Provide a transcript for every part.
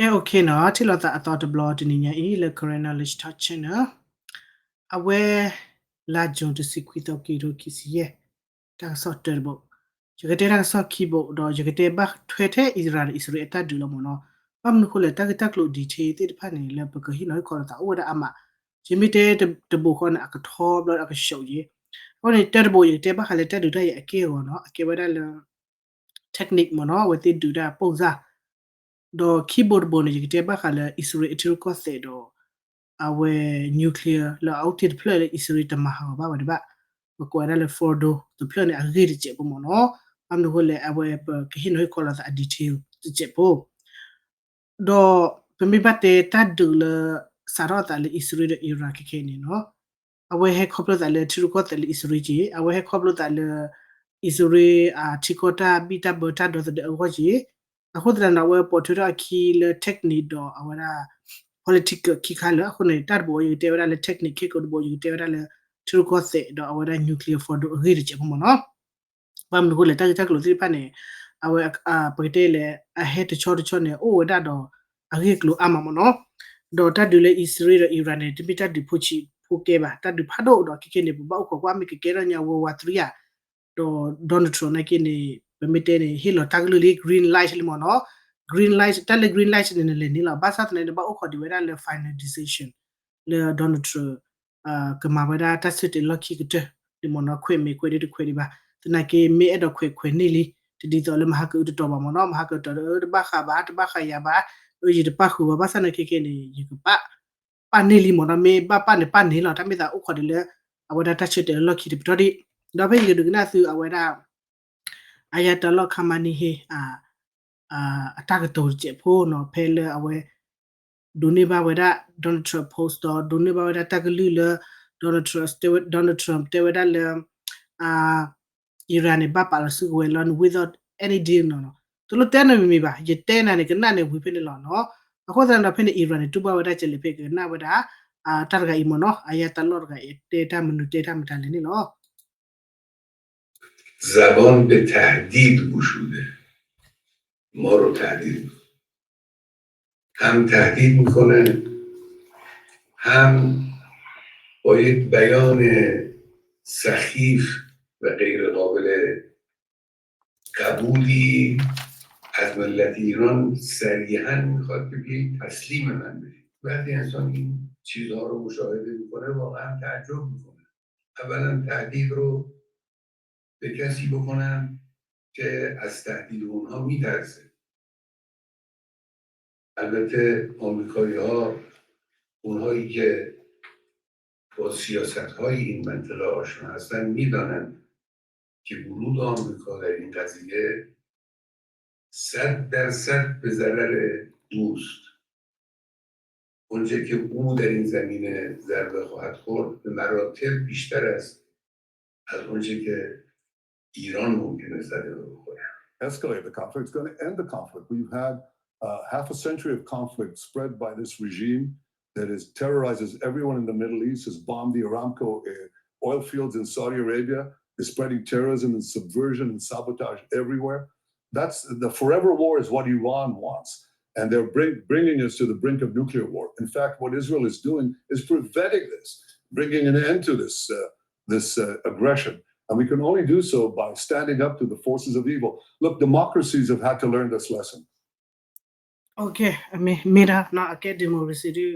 ကဲ OK နီၤ, ထံၣ်လိာ်သးအသီတဘျီတနံၤညါအံၤ လၢ Karen Knowledge Talk Channel, အဝဲ လါ June တဆံခွံသီ ခံကထိခံဆံယဲၢ်, တၢ်ကစီၣ်တၢတဘိ, ယကတဲတၢ်ကစီၣ်ခံဘိ ဒီးယကတဲဘၣ်ထွဲထဲအံၣ်စရ့လးဒီးအံၣ်စရ့လးအတၢ်ဒုးလီၤမ့ၢ်နီၤ. ဘၣ်မနုၤဃိလဲၣ် တၢ်ဂ့ၢ်တၢ်ကျိၤ detail သ့ၣ်တဖၣ်န့ၣ် လၢပကဟ့ၣ်နီၤဟ့ၣ်ခီလိာ်သးအိၣ်ဝဲဒၣ်အါမး, ယမ့ၢ်တဲတဘိဃီန့ၣ် အကထီဘျီအကဆှိးယဲ, အဃိန့ၣ် တၢတဘိ ယကတဲဘၣ်ဃးလၢတၢ်ဒုးတၢ်ယၤအက့ၢ်အဂီၤနီၤ, အကဲဝဲဒၣ်လၢ technique မ့ၢ်နီၤ, အဝဲသ့ၣ်ဒုးတၢ်ပိၢ်စၢ်, ဒီးခံဘိတဘိန့ၣ် ယကတဲဘၣ်ဃးလၢအံၣ်စရ့လးအထံရူၢ်ကီၢ်သဲးဒီး အဝဲ nuclear လၢအအိၣ်တ့ၢ်တဖျၢၣ်လၢအံၣ်စရ့လးတမၤဟးဂီၤဘၣ်ဝဲဒၣ်ဘၣ်, ပကိးဝဲဒၣ်လၢ Fordow တဖျၢၣ်န့ၣ်အဂ့ၢ်တစဲးဖိမ့ၢ်နီၤ. ဘၣ်မနုၤဃိလဲၣ် အဝဲပကဟ့ၣ်နီၤဟ့ၣ်ခီလိာ်သးအ detail တစဲးဖိ ဒီးပမ့ၢ်ဘၣ်တဲတၢ်ဒုးလၢ စးထီၣ်အသးလၢအံၣ်စရ့လးဒီး Iran ခဲခဲအံၤန့ၣ်နီၤ, အဝဲဟဲခီဖျိသးလၢထံရူၢ်ကီၢ်သဲးလၢအံၣ်စရ့လးက့ၤ, အဝဲဟဲခီဖျိသးလၢ အံၣ်စရ့လးအထံကီၢ်တၢ်ဘံၣ်တၢ်ဘၢတၢ်ဒီသဒၢအဂီၢ်က့ၤ, အဃိသတးဒီး အဝဲပိာ်ထွဲထီၣ်အခံလၢ technique ဒီးအဝဲဒၣ် political ခံခါလၢာ်, အဃိန့ၣ် တၢ်တဘိယကတဲဝဲဒၣ်လၢ technique, ခံဘိတဘိယကတဲဝဲဒၣ်လၢ ထံရူၢ်ကီၢ်သဲးဒီးအဝဲဒၣ် nuclear Fordow အဂ့ၢ်တစဲးဖိမ့ၢ်နီၤ. ဘၣ်မနုၤဃိလဲၣ် တၢ်ဂ့ၢ်တၢ်ကျိၤသ့ၣ်တဖၣ်န့ၣ် အဝဲ ပကတဲလဲၣ် အဟဲတဆီတဆီန့ၣ် အိၣ်ဝဲဒၣ်ဒီး အဂ့ၢ်အကျိၤအါမးမ့ၢ်နီၤ. ဒီးတၢ်ဒုးလၢအံၣ်စရ့လးဒီး Iran န့ၣ် တမ့ၢ်တၢ်ဒုးဖိဆံးဖိကဲဘၣ်, တၢ်ဒုးဖးဒိၣ်ဒီး ခဲခဲန့ၣ် ပဘၣ်အိၣ်ခိးကွၢ်မ့ၢ်ကကဲထီၣ်ညါ World War Three ဧါ, ဒီး Donald Trump နာ်က့န့ၣ် ပမ့ၢ်တဲန့ၣ် ဟ့ၣ်လီၤတၢ်ကလုၢ်လံ green light လံမ့ၢ်နီၤ. Green light တၢ်လၢ green light န့ၣ် နလဲၤန့ၢ်လီၤ, ဘၣ်ဆၣ်သနာ်က့ နဘၣ်အိၣ်ခိးဒံးဝဲဒၣ်လၢ final decision လၢ Donald Trump ကမၤဝဲဒၣ်တၢ်ဆၢတဲာ်လီၢ်ခံကတၢၢ်န့ၣ်မ့ၢ်နီၤ, ခွဲးမဲာ်ခွဲးဒ့တခွဲးဒံးဘၣ်, သနာ်က့ မ့ၢ်အဲၣ်ဒိးခွဲးခွဲးန့ၢ်လံ, တဒ်သိးလၢမဟါကအုတတီၤဘၣ်မ့ၢ်နီၤ, မဟါကအုတတီၤဒီး တဘၣ်ဃးဘၣ် တဘၣ်ဃးယၤဘၣ်, အၢ ယတပၣ်ဃုာ်ဘၣ်, ဘၣ်ဆၣ်သနာ်က့ခဲခဲန့ၣ် ယကပၣ် ပၣ်န့ၢ်လံမ့ၢ်နီၤ, မ့ၢ်ဘၣ်ပၣ်န့ၣ်ပၣ်န့ၢ်လီၤ, တၢ်မ့ၢ်သးအိၣ်ခိးဒံးလၢ အဝဲဒၣ်တၢ်ဆၢတဲာ်လၢလီၢ်ခံတပတီၢ်ဒံး, ဒီးဖဲယကဒုးကနၣ်သုအဝဲဒၣ် Ayatollah Khamenei ဟ့ၣ် အတၢ်ကတိၤတစဲးဖိနီၤ, ဖဲလၢအဝဲ ဒိးန့ၢ်ဘၣ်ဝဲဒၣ် Donald Trump post ဒီး ဒိးန့ၢ်ဘၣ်ဝဲဒၣ်တၢ်ကလုၢ်လၢ Donald Trump တဲဝဲ Donald Trump တဲဝဲဒၣ်လၢ Iran န့ၣ် ဘၣ်ပာ်လီၤစုကဝဲၤလီၤန့ၣ် without any deal နီၤ, တလိၣ်တဲနၤမံၤမံၤဘၣ်, ယတဲနၤန့ၣ် ကနၣ်န့ၣ်ဝံၤဖဲန့ၣ်လီၤနီၤ. အဃိသတးဒီးဖဲန့ၣ် Iran န့ၣ် တူၢ်ဘၣ်ဝဲဒၣ်ကလဲာ်ဖဲကနၣ်ဝဲဒၣ် တၢ်တဂၤအံၤမ့ၢ်နီၤ, Ayatollah တဂၤအံၤ တဲတၢ်မနုၤတဲတၢ်မတၤလဲၣ်န့ၣ်လီၤ. زبان به تهدید گشوده، ما رو تهدید می‌کنه. هم تهدید می‌کنه، هم با یک بیان سخیف و غیر قابل قبولی از ملت ایران صریحاً می‌خواد که بیایید تسلیم من بشید. وقتی انسان این چیزها رو مشاهده می‌کنه، واقعاً تعجب می‌کنه. اولاً تهدید رو به کسی بکنن که از تهدید اونها می‌ترسه. البته آمریکایی‌ها، اونهایی که با سیاست‌های این منطقه آشنا هستن، می‌دانند که ورود آمریکا در این قضیه صد درصد به ضرر اوست. اونچه که او در این زمینه ضربه خواهد خورد، به مراتب بیشتر است از اونچه که ایران ممکنه صدمه بخوره. Escalate the conflict. It's going to end the conflict. We've had uh, half a century of conflict spread by this regime that is terrorizes everyone in the Middle East, has bombed the Aramco uh, oil fields in Saudi Arabia, is spreading terrorism and subversion and sabotage everywhere. That's the forever war is what Iran wants. And they're bring, bringing us to the brink of nuclear war. In fact, what Israel is doing is preventing this, bringing an end to this, uh, this uh, aggression. And we can only do so by standing up to the forces of evil. Look, democracies have had to learn this lesson. Okay, မ့ၢ်ဒၣ်နီၤ အကဲ democracy ဒုး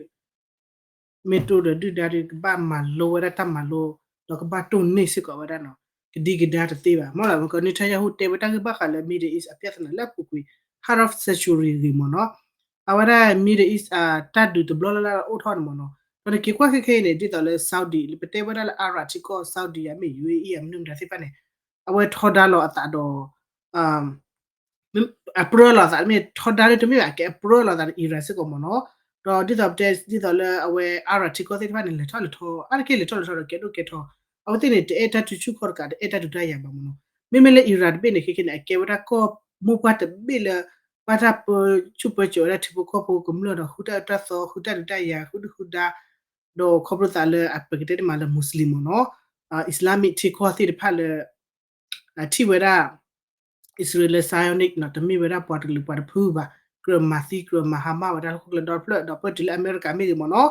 မ့ၢ်တိၢ်ဒီးဒုၣ်ဒါဒုး ကဘၣ်မၤလိဝဲဒၣ်တၢ်မၤလိ ဒီးကဘၣ်တိၢ်န့ၢ်စ့ၢ်ကီးဝဲဒၣ်နီၤ, ကဒံကဒါတသ့ဘၣ်. မ့ၢ်လၢမက Netanyahu တဲဝဲတၢ်ဂ့ၢ်ဘၣ်ဃးလၢ Middle East အပြဿနာလၢအပူၤကွံာ် half century ဂ့ၤမ့ၢ်နီၤ, အဝဲဒၣ် Middle East တၢ်ဒုးတဘျီလၢ်လၢ်အိၣ်ထီၣ်န့ၣ်မ့ၢ်နီၤ, ဒီးနက့ၤကွၢ်ခဲခဲအံၤန့ၣ် ဒ်သိးလၢ Saudi လၢပတဲဝဲဒၣ်လၢ Arab ထံကီၢ် Saudi ယမ့ၢ် UAE ယမ့ၢ်မနုၤမတၤသ့ၣ်တဖၣ်န့ၣ် အဝဲထီဒါလီၤအသးဒီး အပြၢလီၤသး မ့ၢ်ထီဒါလၢတမ့ၢ်ဘၣ် ကဲအပြၢလီၤသးဒီး Iran စ့ၢ်ကီးမ့ၢ်နီၤ, ဒီးဒ်သိးပတဲ ဒ်သိးလၢအဝဲ Arab ထံကီၢ်သ့ၣ်တဖၣ်န့ၣ် လဲၤထီၣ်လဲၤထီ အါတက့ၢ်လဲၤထီၣ်လဲၤထီဒီးကဲဒိၣ်ကဲထီ, အဝဲသ့ၣ်န့ၣ် တအဲၣ်တၢ်ထူဆူၣ်ခီၣ်တကး တအဲၣ်တၢ်ဒုးတၢ်ယၤဘၣ်မ့ၢ်နီၤ, မ့မ့ၢ်လၢ Iran တဘ့ၣ်န့ၣ် ခဲခဲန့ၣ် အကဲဝဲဒၣ်ကီၢ်မိၢ်ပှၢ်တဘ့ၣ်လၢ ဘၣ်တၢ်ပၢဆူၣ်ပၢစိးဝဲဒၣ်ထံဖိကီၢ်ဖိကမျၢၢ်ဒီး ဃုတၢ်အၢတၢ်သီ ဃုတၢ်ဒုးတၢ်ယၤ ဃုဒုဃုဒါ ဒီးခီဖျိသးလၢအပကတဲတမံၤလၢ Muslim မ့ၢ်နီၤ, Islamic ထံကီၢ်သ့ၣ်တဖၣ်လၢ ထံၣ်ဝဲဒၣ် Israel လၢ Zionist နီၤ တမ့ၢ်ဝဲဒၣ်ပှၤတကလုာ်ပှၤတဖုဘၣ်, ကြၢးမၤသံကြၢးမၤဟါမၢ်ဝဲဒၣ်လၢဟီၣ်ခိၣ်ချၢဒီဖျၢၣ် ဒီးပၢၢ်တုၤလၢအမဲရကၤမ့ၢ်ဂ့ၤမ့ၢ်နီၤ.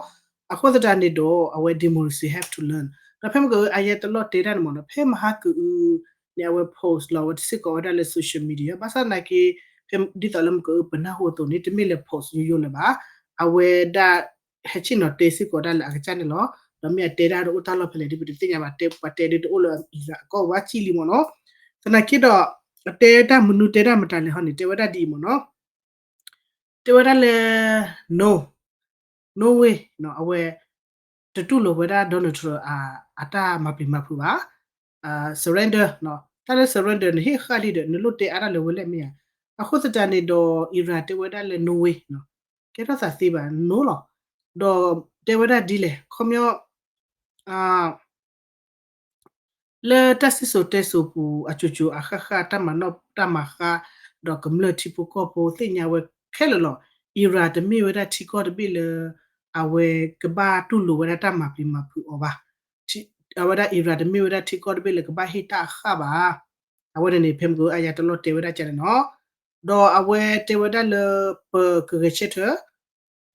အဃိသတးန့ၣ်ဒီး အဝဲ democracy have to learn ဒီးဖဲမ့ၢ်က Ayatollah တဲတၢ်န့ၣ်မ့ၢ်နီၤ ဖဲမဟါကအုးန့ၣ် အဝဲ post လီၤဝဲစ့ၢ်ကီးဝဲဒၣ်လၢ social media ဘၣ်ဆၣ်သနာ်က့ ဖဲဒ်သိးလၢမ့ၢ်ကအုးပနၢ်ဟူအသိးန့ၣ် တမ့ၢ်လၢ post ယိယိလၢၤဘၣ်. အဝဲဒၣ် ဟဲဆ့ၣ်နီၤတဲစ့ၢ်ကီးဒၣ်လၢအကစၢ်န့ၣ်လီၤ. ဒီးမ့ၢ်အတဲတၢ်ဒီးအိၣ်တၢ်လီၢ်ဖဲလဲၣ်ဒီး ပတသ့ၣ်ညါဘၣ် တဲပှၤတဲဒ်တအိၣ်လၢ Iran အကီၢ်ဝဲကံၣ်လံမ့ၢ်နီၤ. သနာ်က့ဒီး အတဲတၢ်မနုၤတဲတၢ်မတၤလဲၣ်ဟီန့ၣ် တဲဝဲဒၣ်ဒ်အံၤမ့ၢ်နီၤ. တဲဝဲဒၣ်လၢ no, no way အဝဲ တတူၢ်လိာ်ဝဲဒၣ် Donald Trump အတၢ်မၤပျံၤမၤဖုးဘၣ်. surrender တၢ်လၢ surrender နဟ့ၣ်ဃာ်လံဒီး နလိၣ်တဲအါတၢ်လၢဝဲလဲၣ်မ့ၢ်ဧါ. အဃိသတးန့ၣ်ဒီး Iran တဲဝဲဒၣ်လၢ no way ကဲထီၣ်သးသ့ဘၣ် no လီၤ. ဒီးတဲဝဲဒၣ်ဒ်လဲၣ် ခီပညီ လၢတၢ်စံၣ်စိၤတဲစိၤပူၤ အစိၤစိၤအဃၣ်ဃၣ် တၢ်မၤနီၣ်တၢ်မၤဃါ ဒီးကမျၢၢ်ထံဖိကီၢ်ဖိသ့ၣ်ညါဝဲခဲလၢာ်လီၤ. Iran တမ့ၢ်ဝဲဒၣ်ထံကီၢ်တဘ့ၣ်လၢ အဝဲကဘၣ်တူၢ်လိာ်ဝဲဒၣ်တၢ်မၤပျံၤမၤဖုးအီၤဘၣ်. အဝဲဒၣ် Iran တမ့ၢ်ဝဲဒၣ်ထံကီၢ်တဘ့ၣ်လၢကဘၣ်ဟ့ၣ်တၢ်အဃၣ်ဘၣ်. အဝဲန့ၣ်န့ၣ် ဖဲမ့ၢ်က Ayatollah တဲဝဲဒၣ်ကန့ၣ်နီၤ. ဒီးအဝဲတဲဝဲဒၣ်လၢ ပကဂဲၤဆၢထၢၣ်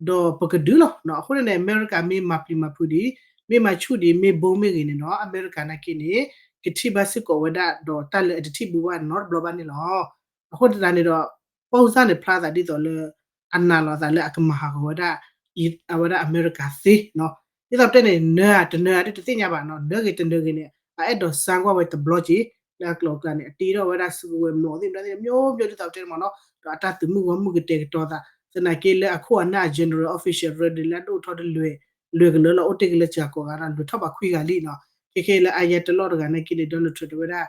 ဒီးပကဒုးလီၤ. အဃိန့ၣ်န့ၣ် အမဲရကၤမ့ၢ်မၤပျံၤမၤဖုးဒံး မ့ၢ်မၤဆူၣ်ဒံး မ့ၢ်ဘိမ့ၢ်ဂ့ၤန့ၣ်နီၤ အမဲရကၤနာ်က့န့ၣ် ကထံၣ်ဘၣ်စ့ၢ်ကီးဝဲဒၣ် ဒီးတၢ်လၢအတထံၣ်ဘူးဘၣ်နီတဘျီဘၣ်န့ၣ်လီၤ. အဃိသတးန့ၣ်ဒီး ပၢ်စၢ်န့ၣ်ဖျါသးဒ်သိးလၢ အနာ်လီၤသးလၢအကမၤဟးဂီၤဝဲဒၣ် အဝဲဒၣ်အမဲရကၤသ့နီၤ. ဒ်သိးပတဲန့ၣ် နၢၤဧါတနၢၤဧါဒ်တသ့ၣ်ညါဘၣ်နီၤ နၢၤဂ့ၤတနၢၤဂ့ၤန့ၣ် အအဲၣ်ဒိးစါကွၢ်ဝဲတဘျီက့ၤ လၢအကျိၤအကျဲန့ၣ် အတ့ထီၣ်ဝဲဒၣ်စုကဝဲၤမျိာ်သ့ၣ်မတၤသ့ၣ် မျိုးမျိုးဒ်သိးပတဲန့ၣ်မ့ၢ်နီၤ ဒီးအတၢ်သုးမုၢ်ဂီၢ်မုၢ်ကတဲာ်ကတီၤသး သနာ်က့လၢအခိၣ်အနၢ်အ general official ရၢဒ်လၢအဒိၣ်ထီၣ်တလွဲၢ် လွဲၢ်ကလၢာ်လီၤ အိၣ်တ့ၢ်ကလၢစှၤကိးဂၤဒီး လွဲၢ်ထီၣ်ပာ်ခွံဂၤလံနီၤ. ခဲခဲလၢ Ayatollah တဂၤနာ်က့န့ၣ် Donald Trump တဲဝဲဒၣ်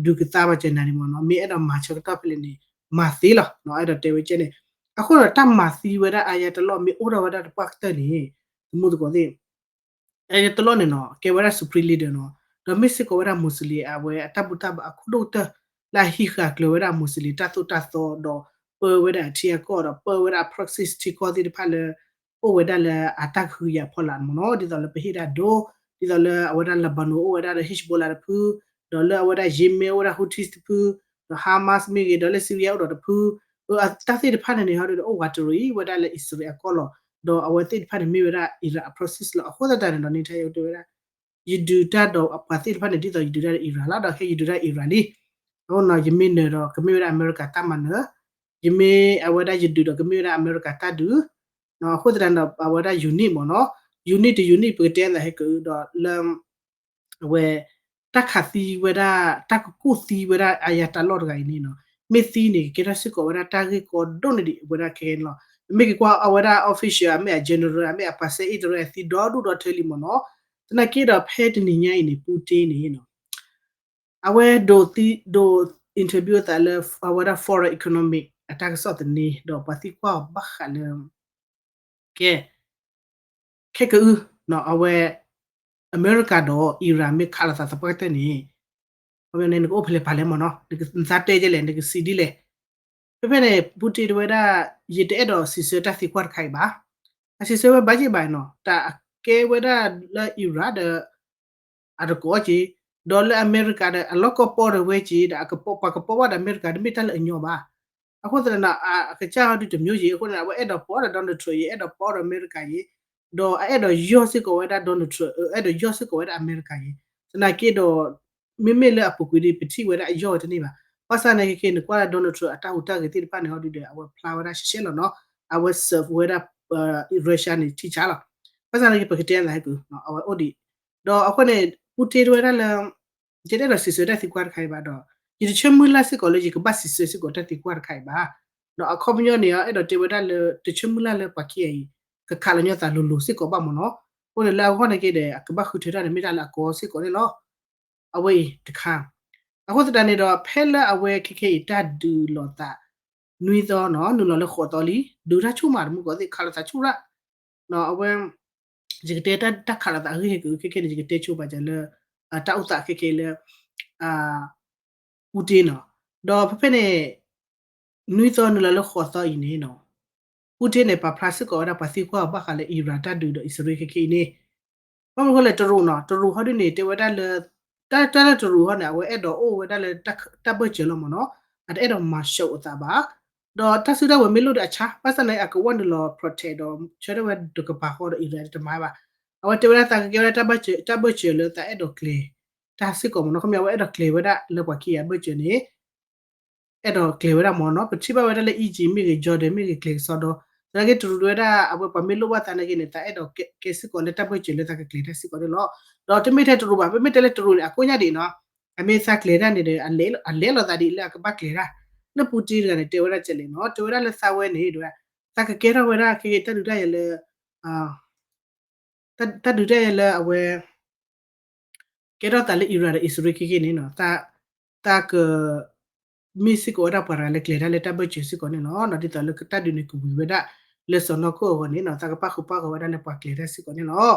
ဒုးကသါဘၣ်စၢၤနၤန့ၣ်မ့ၢ်နီၤ မ့ၢ်အဲၣ်ဒိးမၤဆၢကတီၢ်ဖဲလဲၣ်န့ၣ် မၤသ့လီၤ အဲၣ်ဒိးတဲဝဲကဲန့ၣ်. အဃိဒီးတၢ်မၤသံဝဲဒၣ် Ayatollah မ့ၢ်အိၣ်ထီၣ်ဝဲဒၣ်တပှၢ်ကတၢၢ်န့ၣ် သမူသကိးသ့ၣ် Ayatollah န့ၣ်နီၤ ကဲဝဲဒၣ် supreme leader နီၤ ဒီးမ့ၢ်စ့ၢ်ကီးဝဲဒၣ် Muslim အဝဲအတၢ်ဘူၣ်တၢ်ဘါအခိၣ်ဒိၣ်ကတၢၢ် လၢအဟံးဃာ်ကျၢၤဝဲဒၣ် Muslim တၢ်သိၣ်တၢ်သီဒီး ပၢဝဲဒၣ်အထံအကီၢ်ဒီး ပၢဝဲဒၣ်အ proxy ထံကီၢ်သ့ၣ်တဖၣ်လၢ အိၣ်ဝဲဒၣ်လၢအတၢ်ကဟုကယာ်ဖီလာ်န့ၣ်မ့ၢ်နီၤ ဒ်သိးလၢပဟ့ၣ်ဒၣ်ဒိ ဒ်သိးလၢအဝဲဒၣ် Lebanon အိၣ်ဝဲဒၣ်ဒီး Hezbollah တဖု ဒီးလၢအဝဲဒၣ် Yemen အိၣ်ဝဲဒၣ် Houthis တဖု ဒီး Hamas မ့ၢ်ဂ့ၤ ဒီးလၢ Syria အိၣ်ဒီးတဖု အတၢ်သ့ၣ်တဖၣ်န့ၣ်န့ၣ် ဟီဒုဒီး အိၣ်ဝးတရံးဝဲဒၣ်လၢ Israel အကီၢ်လီၤ. ဒီးအဝဲသ့ၣ်တဖၣ်န့ၣ်မ့ၢ်ဝဲဒၣ် Iran အ proxy လီၤ. အဃိသတးန့ၣ်ဒီး Netanyahu တဲဝဲဒၣ် ယဒုးတၢ်ဒီးပှၤသ့ၣ်တဖၣ်န့ၣ် ဒ်သိးယဒုးတၢ်ဒီး Iran လီၤ. ဒီးခဲယဒုးတၢ် Iran လံ. အဃိနီၤ ယမ့ၢ်နၢၤဒီး ကမ့ၢ်ဝဲဒၣ်အမဲရကၤတၢ်မၤနၢၤ, ယမ့ၢ်အဝဲဒၣ်ယဒုးဒီး ကမ့ၢ်ဝဲဒၣ်အမဲရကၤတၢ်ဒုး. အဃိသတးန့ၣ်ဒီး အဝဲဒၣ် unit မ့ၢ်နီၤ, unit တ unit ပကတဲအသးဟဲက့ၤဒီးလၢ အဝဲ တၢ်ခးသံဝဲဒၣ် တၢ်ကကူၣ်သံဝဲဒၣ် Ayatollah တဂၤအံၤန့ၣ်နီၤ, မ့ၢ်သံန့ၣ် ကကဲထီၣ်စ့ၢ်ကီးဝဲဒၣ်တၢ်ဂ့ၢ်ကီဒိၣ်န့ၢ်ဒံးဝဲဒၣ်ခဲခဲန့ၣ်လီၤ. မ့ၢ်က့ၤကွၢ်အဝဲဒၣ် official အမ့ၢ်အ general အမ့ၢ်အပှၤစဲအ့ၣ်တရၢအသံဒီဒူၣ်ဒီထၢလံမ့ၢ်နီၤ. သနာ်က့ဒီးဖဲတနံၤညါအံၤန့ၣ် Putin န့ၣ်နီၤ အဝဲဒိးသံ ဒိး interview အသးလၢ အဝဲဒၣ် Forum Economic အတၢ်ကစီၣ်သန့ ဒီးပှၤသံကွၢ်အီၤဘၣ်ဃးလၢ ကဲ ခဲကအု အဝဲ အမဲရကၤဒီး Iran မ့ၢ်ခးလိာ်သးသပှၢ်ကတၢၢ်န့ၣ် အဝဲန့ၣ်နကအိၣ်ဖဲလဲၣ်ပာ်လဲၣ်မ့ၢ်နီၤ, နကသးတဲကဲလဲၣ် နကစံးဒ်လဲၣ်. ဖဲဖဲန့ၣ် Putin တဲဝဲဒၣ် ယတအဲၣ်ဒိးစံးဆၢတၢ်သံကွၢ်တခါအံၤဘၣ်. အစံးဆၢဝဲဘၣ်ယံၣ်ဘၣ်နီၤ, တၢ်အကဲဝဲဒၣ်လၢ Iran ဒီး အတကိးက့ၤ, ဒီးလၢအမဲရကၤဒီး အလီၢ်ကီၢ်ပီၢ်ဒီးဝဲက့ၤ ဒီးအကပီၢ် ပှၤကပီၢ်ဘၣ်ဒီးအမဲရကၤ တမ့ၢ်တၢ်လၢအညီဘၣ်. အဃိသတးန့ၣ် အကစၢ်ဟီဒုတမျိုးယံၤ အဃိန့ၣ် အဝဲအဲၣ်ဒိးပီၢ်ဒီး Donald Trump ယံၤ အဲၣ်ဒိးပီၢ်ဒီးအမဲရကၤယံၤ, ဒီးအအဲၣ်ဒိးယီၢ်စ့ၢ်ကီးဝဲဒၣ် Donald Trump အဲၣ်ဒိးယီၢ်စ့ၢ်ကီးဝဲဒၣ်အမဲရကၤယံၤ. သနာ်က့ဒီး မ့မ့ၢ်လၢအပူၤကွံာ်ဒီး ပထံၣ်ဝဲဒၣ်အယီၢ်ဝဲတန့ၢ်ဘၣ်. ဘၣ်ဆၣ်သနာ်က့ခဲခဲအံၤ နကွၢ်လၢ Donald Trump အတၢ်ဟူးတၢ်ဂဲၤသ့ၣ်တဖၣ်န့ၣ် ဟီဒုဒီး အဝဲဖျါဝဲဒၣ်ရှဲရှဲလီၤနီၤ, အဝဲ serve ဝဲဒၣ် Russia န့ၣ် ထံဆါလီၤ. ဘၣ်ဆၣ်သနာ်က့ ပကတဲသးဟဲကုၤ အဝဲအိၣ်ဒံး, ဒီးအဃိန့ၣ် Putin တဲဝဲဒၣ်လၢ ယတအဲၣ်ဒိးစံးဆၢတၢ်သံကွၢ်တခါအံၤဘၣ်ဒီး ယတဆၢမုၢ်လၢ်စ့ၢ်ကီးလၢယကဘၣ်စံးဆၢစ့ၢ်ကီးတၢ်သံကွၢ်တခါအံၤဘၣ်. ဒီးအခီပညီန့ၣ် အဲၣ်ဒိးတဲဝဲဒၣ်လၢ တဆၢမုၢ်လၢ်လၢပှၤခံဂၤအံၤ ကခးလီၤညီသးလိၤလိၤစ့ၢ်ကီးဘၣ်မ့ၢ်နီၤ. အဃိန့ၣ်လၢအဂီၢ်န့ၣ်က့ဒီး အကဘၣ်ဃုထၢတၢ်န့ၣ် မ့ၢ်တၢ်လၢအကီစ့ၢ်ကီးန့ၣ်လီၤ. အဝဲအံၤတခါ အဃိသတးန့ၣ်ဒီး ဖဲလၢအဝဲခဲခဲအံၤတၢ်ဒုးလိာ်သး နွံသီနီၤ နုာ်လီၤလၢဃိးသီလံ ဒုးတၢ်ဆူၣ်မးတမူကီးသ့ၣ် ခးလိာ်သးဆူၣ်ရၣ် အဝဲ ယကတဲတၢ်ခးလိာ်သးအဂ့ၢ်ဟဲက့ၤခဲခဲန့ၣ် ယကတဲဆိပာ်စၢၤလၢ တၢ်အိၣ်သးခဲခဲလၢ Putin နီၤ. ဒီးဖဲဖဲန့ၣ် နွံသီနုာ်လီၤလၢဃိးသီအံၤန့ၣ်နီၤ Putin န့ၣ် ပာ်ဖျါစ့ၢ်ကီးဝဲဒၣ်ပှၤသံကွၢ်အီၤဘၣ်ဃးလၢ Iran တၢ်ဒုးဒီးအံၣ်စရ့လးခဲခဲအံၤန့ၣ် ဘၣ်မနုၤဃိလဲၣ် တရူးနီၤ တရူးဟီဒုန့ၣ် တဲဝဲဒၣ်လၢ တၢ်တၢ်လၢတရူးဟီန့ၣ် အဝဲအဲၣ်ဒိးအိၣ်ဝဲဒၣ်လၢတၢ်ဘၢၣ်စၢၤလီၤမ့ၢ်နီၤ အတအဲၣ်ဒိးမၤရှုံးအသးဘၣ်. ဒီးတၢ်စုတၢ်ဝဲၤမ့ၢ်လိၣ်ဒီးအဆါ ဘၣ်ဆၣ်သနာ်က့ အကဝီၤနုာ်လီၤ protect ဒီး ဆၢထၢၣ်ဝဲတကပၤဃီဒီး Iran တမၤဘၣ်. အဝဲတဲဝဲဒၣ်သးကကဲဝဲဒၣ် တၢ်ဘၢၣ်စၢၤလၢသးအဲၣ်ဒိးကျဲၤ တၢ်စ့ၢ်ကီးမ့ၢ်နီၤ. ခီပညီ အဝဲအဲၣ်ဒိးကျဲၤဝဲဒၣ်လၢပှၤခံဂၤဘၢၣ်စၢၤန့ၣ် အဲၣ်ဒိးကျဲၤဝဲဒၣ်မ့ၢ်နီၤ. ပထံၣ်ဘၣ်ဝဲဒၣ်လၢ Egypt မ့ၢ်ဂ့ၤ Jordan မ့ၢ်ဂ့ၤ ကျဲၤကစီဒီ သနာ်က့တရူးတဲဝဲဒၣ် အဝဲပှၤမ့ၢ်လိၣ်ဘၣ်သးနာ်က့န့ၣ် သးအဲၣ်ဒိးကဲစ့ၢ်ကီးလၢတၢ်ဘၢၣ်စၢၤလၢသးကကျဲၤတၢ်စ့ၢ်ကီးန့ၣ်လီၤ. ဒီးတမ့ၢ်ထဲတရူးဘၣ် ပမ့ၢ်တဲလၢတရူးန့ၣ် အကိးညါဒံးနီၤ အမ့ၢ်သးကျဲၤတၢ်န့ၣ်ဒီး အလဲၤလီၤသးဒ်လၢအကဘၣ်ကျဲၤတၢ် လၢ Putin တဂၤန့ၣ် တဲဝဲဒၣ်ကဲလဲၣ်နီၤ တဲဝဲဒၣ်လၢသးဝဲန့ၣ် တဲဝဲဒၣ် သးကကဲထီၣ်ဝဲဒၣ်ခဲက့ တၢ်ဒုးတၢ်ယၤလၢ တၢ်ဒုးတၢ်ယၤလၢအဝဲ ကဲထီၣ်သးလၢ Iran ဒီး Israel ခဲက့န့ၣ်နီၤ သးက မ့ၢ်စ့ၢ်ကီးဝဲဒၣ်ပှၤတဂၤလၢကျဲၤတၢ်လၢတၢ်ဘၢၣ်စၢၤစ့ၢ်ကီးန့ၣ်လီၤ. ဒ်သိးလၢတၢ်ဒုးန့ၣ်ကဝံၤဝဲဒၣ်လၢစီၢ်နီၤခိၣ်အဂီၢ်န့ၣ်နီၤ သးကပၣ်ဃုာ်ပၣ်ဃုာ်ဝဲဒၣ်လၢပှၤကျဲၤတၢ်စ့ၢ်ကီးန့ၣ်လီၤ.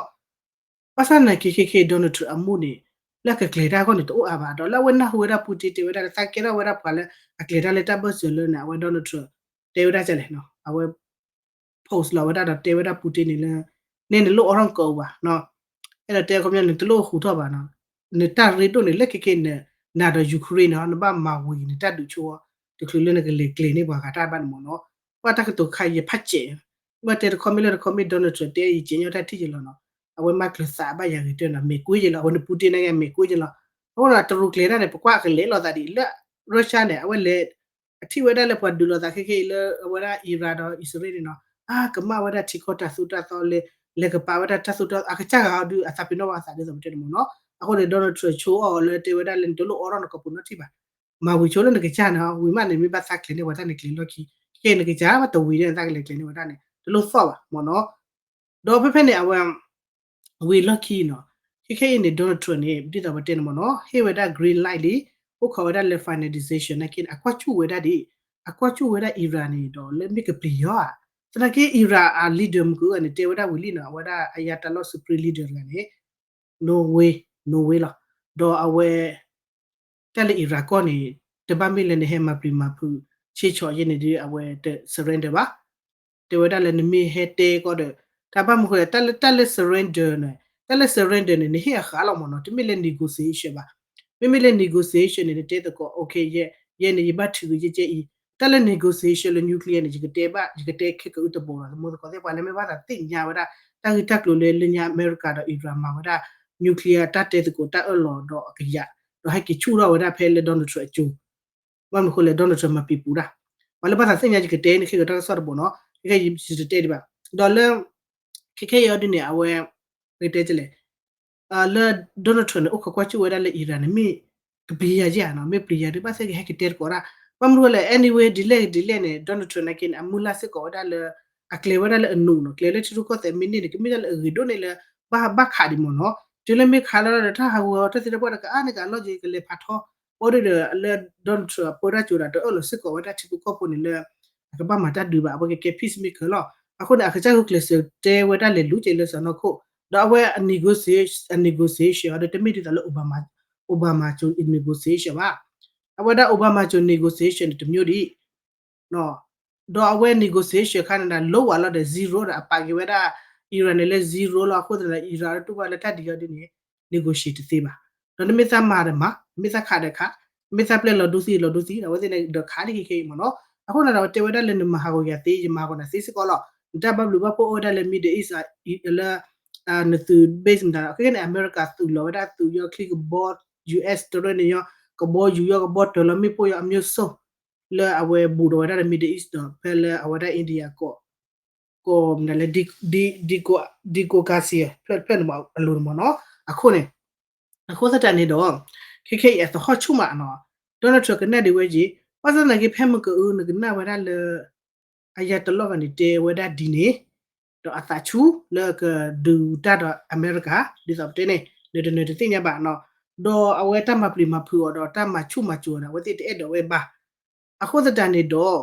ဘၣ်ဆၣ်သနာ်က့ခဲက့ Donald Trump အမူၢ်န့ၣ် လၢအကကျဲၤတၢ်အဂီၢ်န့ၣ် တအိၣ်အါဘၣ် ဒီးလၢအဝဲနၢ်ဟူဝဲဒၣ် Putin တဲဝဲဒၣ်လၢသးကဲထီၣ်ဝဲဒၣ်ပှၤလၢအကျဲၤတၢ်လၢတၢ်ဘၢၣ်စၢၤလၢန့ၣ် အဝဲ Donald Trump တဲဝဲဒၣ်ကဲလဲၣ်နီၤ အဝဲ post လီၤဝဲဒၣ်ဒီးတဲဝဲဒၣ် Putin န့ၣ်လၢ နဲနလိၣ်အီထီၣ်နကိးအူဘၣ်နီၤ အဲၣ်ဒိးတဲခီပညီ နတလိၣ်ဟူးထီၣ်ဘၣ်နီၤ နတၢ်ရ့ဒိၣ်န့ၣ် လၢခဲက့န့ၣ် နၤဒီး Ukraine န့ၣ် နဘၣ်မၤဝံၤနတၢ်ဒုးဆိ တချုးလၢနကလဲၤကျဲၤန့ၢ်ပှၤဂၤတၢ်ဘၣ်န့ၣ်မ့ၢ်နီၤ ဘၣ်တၢ်ကတိၤခါယဖးစဲး ဘၣ်တဲတခီမ့ၢ်လၢတခီမ့ၢ် Donald Trump တဲ ယကဲညီတၢ်ထံၣ်ယလီၤနီၤ အဝဲမၤကျၢၤသးဘၣ်ယၤဂ့ၤတဲနီၤ မဲာ်ကွ့ယလီၤ အဝဲန့ၣ် Putin န့ၣ်က့ မဲာ်ကွ့ယလီၤ အဃိဒီးတရူးကျဲၤတၢ်န့ၣ် ပကွၢ်ကလဲၤလိာ်သးဒ်လၢ Russia န့ၣ် အဝဲလဲၤ အထံၣ်ဝဲဒၣ်လၢပှၤဒုးလိာ်သးခဲက့လၢအဝဲဒၣ် Iran ဒီး Israel န့ၣ်နီၤ အါ ကမၣ်ဝဲဒၣ်ထံကီၢ်တၢ်သိၣ်တၢ်သီလဲ လဲၤကပာ်ဝဲဒၣ်တၢ်သိၣ်တၢ် အကစၢ်ဂၤအီၤဒုးအသးပ့ၤနီၣ်ဘၣ်အသးဒ်သိးပတဲန့ၣ်မ့ၢ်နီၤ အဃိန့ၣ် Donald Trump ဆိအီၤလၢတဲဝဲဒၣ်လၢနတလိၣ်အီထီၣ်နကိးပူၤနီတထံၣ်ဘၣ် မၤဝံၤဆိလၢနကစၢ်န့ၣ် ဝံၤမးန့ၣ် မ့ၢ်ဘၣ်သးကျဲၤန့ၢ်ပှၤတၢ်န့ၣ်ကျဲၤလီၢ်ခံ ခဲက့န့ၣ်ကစၢ်ဘၣ်တဝံၤန့ၣ် သးကလဲၤကျဲၤန့ၢ်ပှၤတၢ်န့ၣ် တလိၣ်သီၣ်ဘၣ်မ့ၢ်နီၤ ဒီးဖဲဖဲန့ၣ် အဝဲ ဝံၤလီၢ်ခံနီၤ ခဲခဲအံၤန့ၣ် Donald Trump န့ၣ် ဒ်သိးပတဲန့ၣ်မ့ၢ်နီၤ ဟ့ၣ်ဝဲဒၣ် green light လံ အိၣ်ခိးဝဲဒၣ်လၢ final decision နာ်က့န့ၣ် အကွၢ်ကၠူၣ်ဝဲဒၣ်ဒ် အကွၢ်ကၠူၣ်ဝဲဒၣ် Iran န့ၣ်ဒီး လၢမ့ၢ်ကပျံၤယီၤဧါ သနာ်က့ Iran အ leader မုၢ်ကအိၣ်န့ၣ် တဲဝဲဒၣ်ဝံၤလံနီၤ အဝဲဒၣ် Ayatollah Supreme Leader တဂၤန့ၣ် no way, no way လီၤ ဒီးအဝဲ တၢ်လၢ Iran ကီၢ်န့ၣ် တဘၣ်မ့ၢ်လၢနဟဲမၤပျံၤမၤဖုး ဆ့ဆီးယဲန့ၣ်ဒီး အဝဲတ surrender ဘၣ် တဲဝဲဒၣ်လၢနမ့ၢ်ဟဲတဲကီးဒီး တၢ်ဘၣ်မနုၤဃိလဲၣ် တၢ်လၢ တၢ်လၢ surrender န့ၣ် တၢ်လၢ surrender န့ၣ် နဟ့ၣ်အဃာ်လီၤမ့ၢ်နီၤ တမ့ၢ်လၢ negotiation ဘၣ် မ့မ့ၢ်လၢ negotiation န့ၣ် နတဲသကိး okay ယဲ ယဲန့ၣ် ယဘၣ်ထုးက့ၤယဲကဲအံၤ တၢ်လၢ negotiation လၢ nuclear န့ၣ် ယကတဲဘၣ် ယကတဲခဲကအုတဘူးလီၤ သမူသကိးသ့ၣ် ပှၤလၢမ့ၢ်ဘၣ်သးသ့ၣ်ညါဝဲဒၣ် တၢ်ဂ့ၢ်တၢ်ကျိၤလၢလၢညါအမဲရကၤဒီး Iran မၤဝဲဒၣ် nuclear တၢ်တဲသကိးတၢ်အၢၣ်လီၤဒီးအကယၤ ဒီးဟဲက့ၤဆူၣ်ထီၣ်ဝဲဒၣ်ဖဲလၢ Donald Trump အစိၤ ဘၣ်မနုၤဃိလဲၣ် Donald Trump မၤပံၤပူၤတၢ် ပှၤလၢဘၣ်သးသ့ၣ်ညါယကတဲန့ၣ် ခဲကတၢၢ်ကစီၣ်တဘူးနီၤ ခဲကယတတဲဒံးဘၣ် ဒီးလၢ ခဲခဲအံၤအီၤဒ်န့ၣ် အဝဲ ပကတဲလဲၣ် လၢ Donald Trump န့ၣ် အိၣ်ခိးကွၢ်ကၠူၣ်ဝဲဒၣ်လၢ Iran န့ၣ် မ့ၢ်ကပျံၤယၤဧါနီၤ မ့ၢ်ပျံၤယၤဒီး ဘၣ်သ့ၣ်ကဟဲက့ၤတဲသကိးတၢ် ဘၣ်မနုၤဃိလဲၣ် anyway ဒ်လဲၣ်ဒ်လဲၣ်န့ၣ် Donald Trump နာ်က့န့ၣ် အမုၢ်လၢ်စ့ၢ်ကီးဝဲဒၣ်လၢ အကျဲၤဝဲဒၣ်လၢအနူၤနီၤ ကျဲၤလၢထံရူၢ်ကီၢ်သဲးမ့ၢ်န့ၢ်န့ၣ် ကမ့ၢ်ဒၣ်လၢအဂ့ၤဒိၣ်န့ၢ်လၢ ဘၣ်ဘၣ်ခးဒံးမ့ၢ်နီၤ တုၤလၢမ့ၢ်ခးလီၤဒီး တၢ်ဟးဂီၤတၢ်သံတၢ်ပှၢ်ဒီး ကအါန့ၢ်ကအလီၢ်က့ၤ ကလဲၤဖးထီ ဘၣ်ဒီးလၢ Donald Trump အပၢတၢ်ကၠိဒီး တအၢၣ်လီၤစ့ၢ်ကီးဝဲဒၣ်ထံဖိကီၢ်ဖိန့ၣ်လၢ အကဘၣ်မၤတၢ်ဒုးဘၣ် အဝဲကကဲ peacemaker လီၤ အဃိန့ၣ် အကစၢ်ဂုာ်ကျဲးစၢးတဲဝဲဒၣ်လဲၤလူၤက့ၤလၢစီၢ်နီၤခိၣ် ဒီးအဝဲ အ negotiation အ negotiation အီၤဒီး တမ့ၢ်ဒ်သိးလၢ Obama ကၠိ negotiation ဘၣ် အဝဲဒၣ် Obama ကၠိ negotiation န့ၣ် တမျိုးဒံး ဒီးအဝဲ negotiation ခါန့ၣ်ဒီး low ဝဲလီၤဒီး zero ဒီး အပာ်က့ၤဝဲဒၣ် Iran န့ၣ်လၢ zero လီၤ အဃိသတးဒီး Iran တူၢ်ဘၣ်လၢတၢ်ဒ်အံၤဒ်န့ၣ် negotiate တသ့ဘၣ် ဒီးနမ့ၢ်သးမၤဒီးမၤ မ့ၢ်သးခးဒီးခး မ့ၢ်သးပျဲလီၤဒိသံလီၤဒိသံ အဝဲသ့ၣ်န့ၣ်ဒီးခးဒ်ခဲခဲအံၤမ့ၢ်နီၤ အဃိန့ၣ်ဒီး တဲဝဲဒၣ်လၢနမၤဟးဂီၤယၤသ့ ယမၤဟးဂီၤနၤသ့စ့ၢ်ကီးလီၤ နတၢ်ဘၣ်ဘျုးဘၣ်ဖှိၣ်အိၣ်ဝဲဒၣ်လၢ Middle East လၢ နသုး base မတၤဒီး ခဲကနံၣ် အမဲရကၤသုးလီၤဝဲဒၣ်သုးယီၤချံကဘီ US တရၢန့ၣ်ယီၤ ကဘီယူၤယီၤ ကဘီတၢၢ်လီၤမ့ၣ်ပိၢ်ယီၤ အမျိုးစုံ လၢအဝဲဘူးဒီးဝဲဒၣ်လၢ Middle East ဒီး ဖဲလၢအဝဲဒၣ် India ကီၢ် ကီၢ်မနုၤလဲၣ် ဒံကိကါစံ ဖျၢၣ်တဖျၢၣ်န့ၣ်မးအလိၤန့ၣ်မ့ၢ်နီၤ အခိၣ်န့ၣ် အဃိသတးန့ၣ်ဒီး ခဲခဲအံၤအသဟီၣ်ဆူၣ်မးနီၤ Donald Trump ကနၣ်ဒံးဝဲက့ၤ ဘၣ်ဆၣ်သနာ်က့ဖဲမုၢ်ကအုနကနၣ်ဝဲဒၣ်လၢ အယၤတလီၢ်ဂၤန့ၣ်တဲဝဲဒၣ်ဒ်န့ၣ် ဒီးအသးဆူၣ်လၢကဒုးတၢ်ဒီးအမဲရကၤ ဒ်သိးပတဲန့ၣ် နတနၢၤတသ့ၣ်ညါဘၣ်နီၤ ဒီးအဝဲတၢ်မၤပျံၤမၤဖုးအီၤဒီးတၢ်မၤဆူၣ်မၤစိးအီၤန့ၣ် အဝဲသ့ၣ်တအဲၣ်ဒိးဝဲဘၣ် အဃိသတးန့ၣ်ဒီး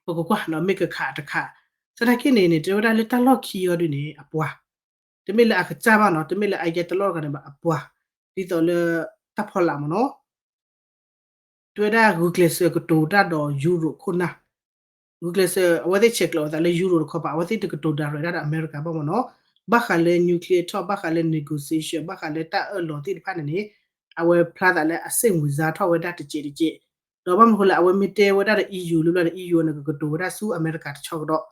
ပကကွၢ်နီၤ မ့ၢ်ကခးတခး သနာ်က့န့ၣ်န့ၣ် တဲဝဲဒၣ်လၢတၢ်လီၢ်ခံအီၤဒ်န့ၣ် အပှၤ တမ့ၢ်လၢအကစၢ်ဘၣ်နီၤ တမ့ၢ်လၢအယဲတလီၢ်တဂၤန့ၣ်ဘၣ် အပှၤ ဒ်သိးလၢ တၢ်ဖီလာ်မ့ၢ်နီၤ တဲဝဲဒၣ်ဂုာ်ကျဲးစၢးကတိၤတၢ်ဒီး Europe ခိၣ်နၢ် ဂုာ်ကျဲးစၢး အဝဲသ့ၣ်ဆဲးကျိးအသးလၢ Europe တခီပၤ အဝဲသ့ၣ်တကတိၤတၢ်ရဲၣ်တၢ်ဒီးအမဲရကၤဘၣ်မ့ၢ်နီၤ ဘၣ်ဃးလၢ nuclear talk ဘၣ်ဃးလၢ negotiation ဘၣ်ဃးလၢတၢ်အၢၣ်လီၤသ့ၣ်တဖၣ်န့ၣ်န့ၣ် အဝဲဖျါသးလၢအစ့ၣ်မုာ်စါထီၣ်ဝဲဒၣ်တစဲးတစဲး ဒီးဘၣ်မနုၤဃိလဲၣ် အဝဲမ့ၢ်တဲဝဲဒၣ်ဒီး E U လၢဘျီန့ၣ် E U န့ၣ် ကကတိၤဝဲဒၣ်ဆူအမဲရကၤတဆီကဒီး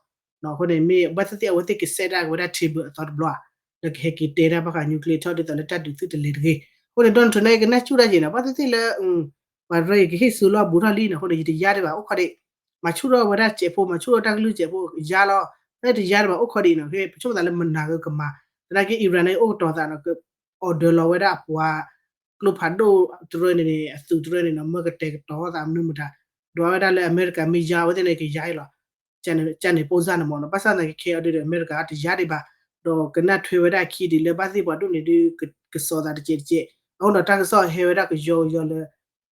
အဃိန့ၣ် မ့ၢ်ဘၣ်သ့ၣ်သ့ၣ်အဝဲသ့ၣ်ကစဲးဒၣ်ဝဲဒၣ် table အသီတဘျီဧါ, လၢကဟဲက့ၤတဲဒၣ်ဘၣ်ဃး nuclear talk ဒ်သိးလၢတၢ်ဒုးသုတလဲၤတဂ့ၤ. အဃိန့ၣ် Donald Trump န့ၣ် ကနၣ်စူၣ်ဒၣ်ယဲၢ်န့ၣ် ဘၣ်သ့ၣ်သ့ၣ်လၢ ပှၤရၢယကဟ့ၣ်ဆူလီၤဘူးထီၣ်လံန့ၣ် အဃိန့ၣ် ယတယါဒံးဘၣ် အိၣ်ခိးဒံး, မၤဆူၣ်ထီၣ်ဝဲဒၣ်စဲးဖိ မၤဆူၣ်ထီၣ်တၢ်ကလုၢ်စဲးဖိ ယါလီၤ, တယါဒံးဘၣ် အိၣ်ခိးဒံးန့ၣ် ပဆိကမိၣ်သးလၢမနၤဂ့ၤကမၤ, သနာ်က့ Iran န့ၣ် အိၣ်ကတီၤသးန့ၣ် က order လီၤဝဲဒၣ်အပှၤ ကျိဖးဒိၣ်တရၢန့ၣ်န့ၣ် အသုးတရၢန့ၣ်န့ၣ် မၢကတဲာ်ကတီၤသးမနုၤမတၤ, ဒွးဝဲဒၣ်လၢအမဲရကၤမ့ၢ်ယါအဝဲသ့ၣ်န့ၣ် ကယါအံၤလီၤ. ကန့ၣ် ကန့ၣ် ပိၢ်စၢ်န့ၣ်မ့ၢ်နီၤ ဘၣ်ဆၣ်သနာ်က့ခဲအံၤဒီး အမဲရကၤတယါဒံးဘၣ်, ဒီးကနၣ်ထွဲဝဲဒၣ်အခံဒ်လၢဘၣ်သ့ၣ်ပှၤဒိၣ်န့ၣ်ဒုး ကစီၤသးတကဲးတကဲး, အဃိဒီးတၢ်ကစီၣ်ဟဲဝဲဒၣ်ကယီကယီလၢ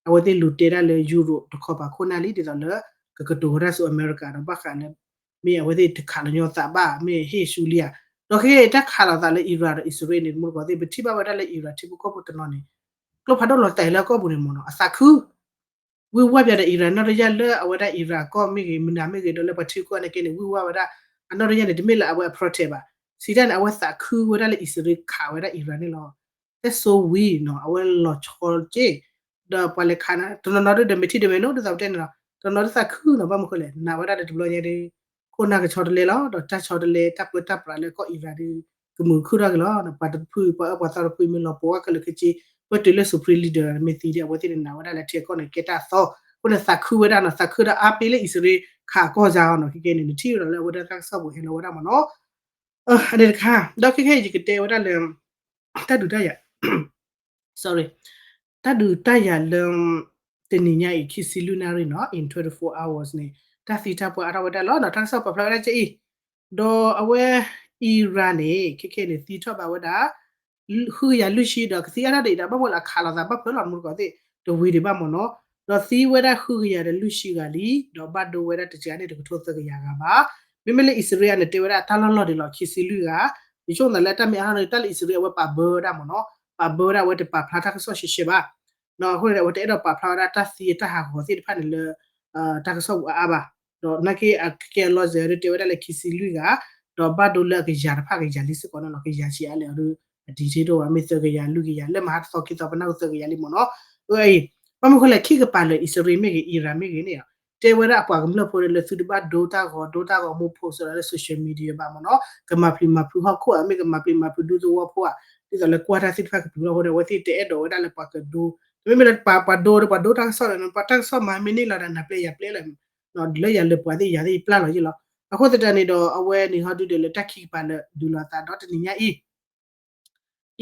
အဝဲသ့ၣ်လူၤတဲဒၣ်လၢ Europe တခီပၤခိၣ်နၢ်လံ ဒ်သိးလၢ ကကတိၤဝဲဒၣ်ဆူအမဲရကၤဒီးဘၣ်ဃးလၢ မ့ၢ်အဝဲသ့ၣ်တခးလီၤညီသးဘၣ် မ့ၢ်ဟ့ၣ်ဆူလံဧါ. ဒီးခဲအံၤတၢ်ခးလိာ်သးလၢ Iran ဒီးအံၣ်စရ့လးန့ၣ် တမူတကိးသ့ၣ် ပထံၣ်ဘၣ်ဝဲဒၣ်လၢ Iran ထံဖိကီၢ်ဖိတနီၤန့ၣ် ကျိဖးဒိၣ်လီၤတဲာ်လၢအကီၢ်ပူၤန့ၣ်မ့ၢ်နီၤ အသးခု ဝံၢ်ဝါပၠးဒီး Iran နီၣ်တယၢ်လၢအဝဲဒၣ် Iran အကီၢ်မ့ၢ်ဂ့ၤ မနုၤမ့ၢ်ဂ့ၤ ဒီးလၢပှၤထံကီၢ်န့ၣ်က့န့ၣ် ဝံၢ်ဝါဝဲဒၣ် အနီၣ်တယၢ်န့ၣ် တမ့ၢ်လၢအဝဲအ protect ဘၣ်. စံးတၢ်န့ၣ် အဝဲသးခုဝဲဒၣ်လၢအံၣ်စရ့လးခးဝဲဒၣ် Iran န့ၣ်လီၤ. သဲစိဝံၤနီၤ အဝဲလီၤဆီက့ၢ် ဒီးပှၤလဲၤခးန့ၣ် တနီၤနီၤဒုးဒီးမ့ၢ်ထံၣ်ဒီးမ့ၢ်နီၤ ဒ်သိးပတဲန့ၣ်လီၤ. တနီၤနီၤဒုးသးခုနီၤ ဘၣ်မနုၤဃိလဲၣ် နာ်ဝဲဒၣ်ဒီးတဘျီညါဒီး ခိၣ်နၢ်ကဆီတလဲလီၤ. ဒီးတၢ်ဆီတလဲ တၢ်ပၢတၢ်ပြးလၢကီၢ် Iran ဒီး ကမုာ်ခုၣ်ထီၣ်က့ၤလီၤ. ပှၤတဖု ပှၤအၢပှၤသီတဖုမ့ၢ်လီၤပှီၢ်ဝဲခဲလၢာ်ခဲဆ့ ပၢၢ်တုၤလၢ supreme leader မ့ၢ်သံဒီး အဝဲသ့ၣ်န့ၣ်နာ်ဝဲဒၣ်လၢထံအကီၢ်န့ၣ် ကဲတၢ်အသီ. အဃိန့ၣ်သးခုဝဲဒၣ်နီၤ သးခုဒီးအါပ့လၢအံၣ်စရ့လးခးအကီၢ်စါအီၤနီၤ ခဲကဲန့ၣ် နထံၣ်ဒီးလၢအဝဲဒၣ်တၢ်ကစီၣ်ပူၤဟဲလီၤဝဲဒၣ်မ့ၢ်နီၤ အန့ၣ်တခါ ဒီးခဲကဲယကတဲဝဲဒၣ်လၢ တၢ်ဒုးတၢ်ယၤ sorry တၢ်ဒုးတၢ်ယၤလၢ တနံၤညါအံၤ ခံဆံလွံၢ်နၣ်ရံၣ်နီၤ in twenty-four hours န့ၣ် တၢ်သံတၢ်ပှၢ်အါထီၣ်ဝဲဒၣ်လီၤနီၤ တၢ်ကစီၣ်ပာ်ဖျါဝဲဒၣ်ကဲအံၤ ဒီးအဝဲ Iran န့ၣ် ခဲကဲန့ၣ် သံထီၣ်ဘၣ်ဝဲဒၣ် ဃုကယၤလွံၢ်ဆံ ဒီးကသံအါထီၣ်ဒံးဒီး ဘၣ်မနုၤလၢအခးလိာ်သးဘၣ်ဖၢလီၤ မူတကိးသ့ၣ် တဝံၤဒံးဘၣ်မ့ၢ်နီၤ ဒီးသံဝဲဒၣ်ဃုကယၤဒီးလွံၢ်ဆံဂၤလံ ဒီးဘၣ်ဒိဝဲဒၣ်တစှၤန့ၣ်တကထိသၢကယၤဂၤဘၣ်. မ့မ့ၢ်လၢအံၣ်စရ့လးန့ၣ် တဲဝဲဒၣ်တၢ်လီၢ်လီၢ်ဒံးလီၤ ခံဆံလွံၢ်ဂၤ ယဆိကမိၣ်သးလၢတၢ်မ့ၢ်အါထီၣ်န့ၣ် တၢ်လၢအံၣ်စရ့လးအဝဲပာ်ဘၢဝဲဒၣ်မ့ၢ်နီၤ ပာ်ဘၢဝဲဒၣ်အဝဲတပာ်ဖျါတၢ်ကစီၣ်ရှဲရှဲဘၣ် အဃိန့ၣ် အဝဲတအဲၣ်ဒိးပာ်ဖျါဝဲဒၣ်တၢ်သံတၢ်ဟးဂီၤသ့ၣ်တဖၣ်န့ၣ်လၢ တၢ်ကစီၣ်ပူၤအါအါဘၣ်. ဒီးနာ်က့အကဲအလီၢ်စဲၤဒ် တဲဝဲဒၣ်လၢခံဆံလွံၢ်ဂၤ ဒီးဘၣ်ဒိလၢအကယၤတဖၣ်ကယၤလံစ့ၢ်ကီးန့ၣ်လီၤ ကယၤဆံးအါလဲၣ်အီၤဒီး အ detail ဒိၣ်ဘၣ် မ့ၢ်သၢကယၤလွံၢ်ကယၤ လၢမဟါတသီခံသီပနၢ်ဟူသၢကယၤလံမ့ၢ်နီၤ အအံၤ ဘၣ်မနုၤဃိလဲၣ် ခံကပၤလၢအံၣ်စရ့လးမ့ၢ်ဂ့ၤ Iran မ့ၢ်ဂ့ၤန့ၣ် တဲဝဲဒၣ်အပှၤကမျၢၢ်ဖိလၢသုတဘၣ်ဒိတၢ်ဂီၤဒိတၢ်ဂီၤမူ post လၢ social media ဘၣ်မ့ၢ်နီၤ ကမၤပျံၤမၤဖုးဟီၣ်ခိၣ်ဧါ မ့ၢ်ကမၤပျံၤမၤဖုးဒူသဝီဖိဧါ ဒ်သိးလၢကွၢ်တၢ်သ့ၣ်တဖၣ်ကပျံၤထီၣ်အဃိန့ၣ် အဝဲသ့ၣ်တအဲၣ်ဒိးဝဲဒၣ်လၢပှၤကဒိ တမ့မ့ၢ်လၢပှၤဒိဒီးပှၤဒိတၢ်ကစီၣ်ဒီး ပှၤတၢ်ကစီၣ်မၤမ့ၢ်န့ၢ်လီၤဒီးနၤပျဲယၤပျဲလီၤ လၢယၤလၢပှၤသ့ၣ်ယၤသ့ၣ်ယပျၢ်လီၤယ့ၣ်လီၤ. အဃိသတးန့ၣ်ဒီး အဝဲန့ၣ်ဟီဒုဒီးလၢတၢ်ခံကပၤလၢဒုးလိာ်သးဒီးတနံၤညါအံၤ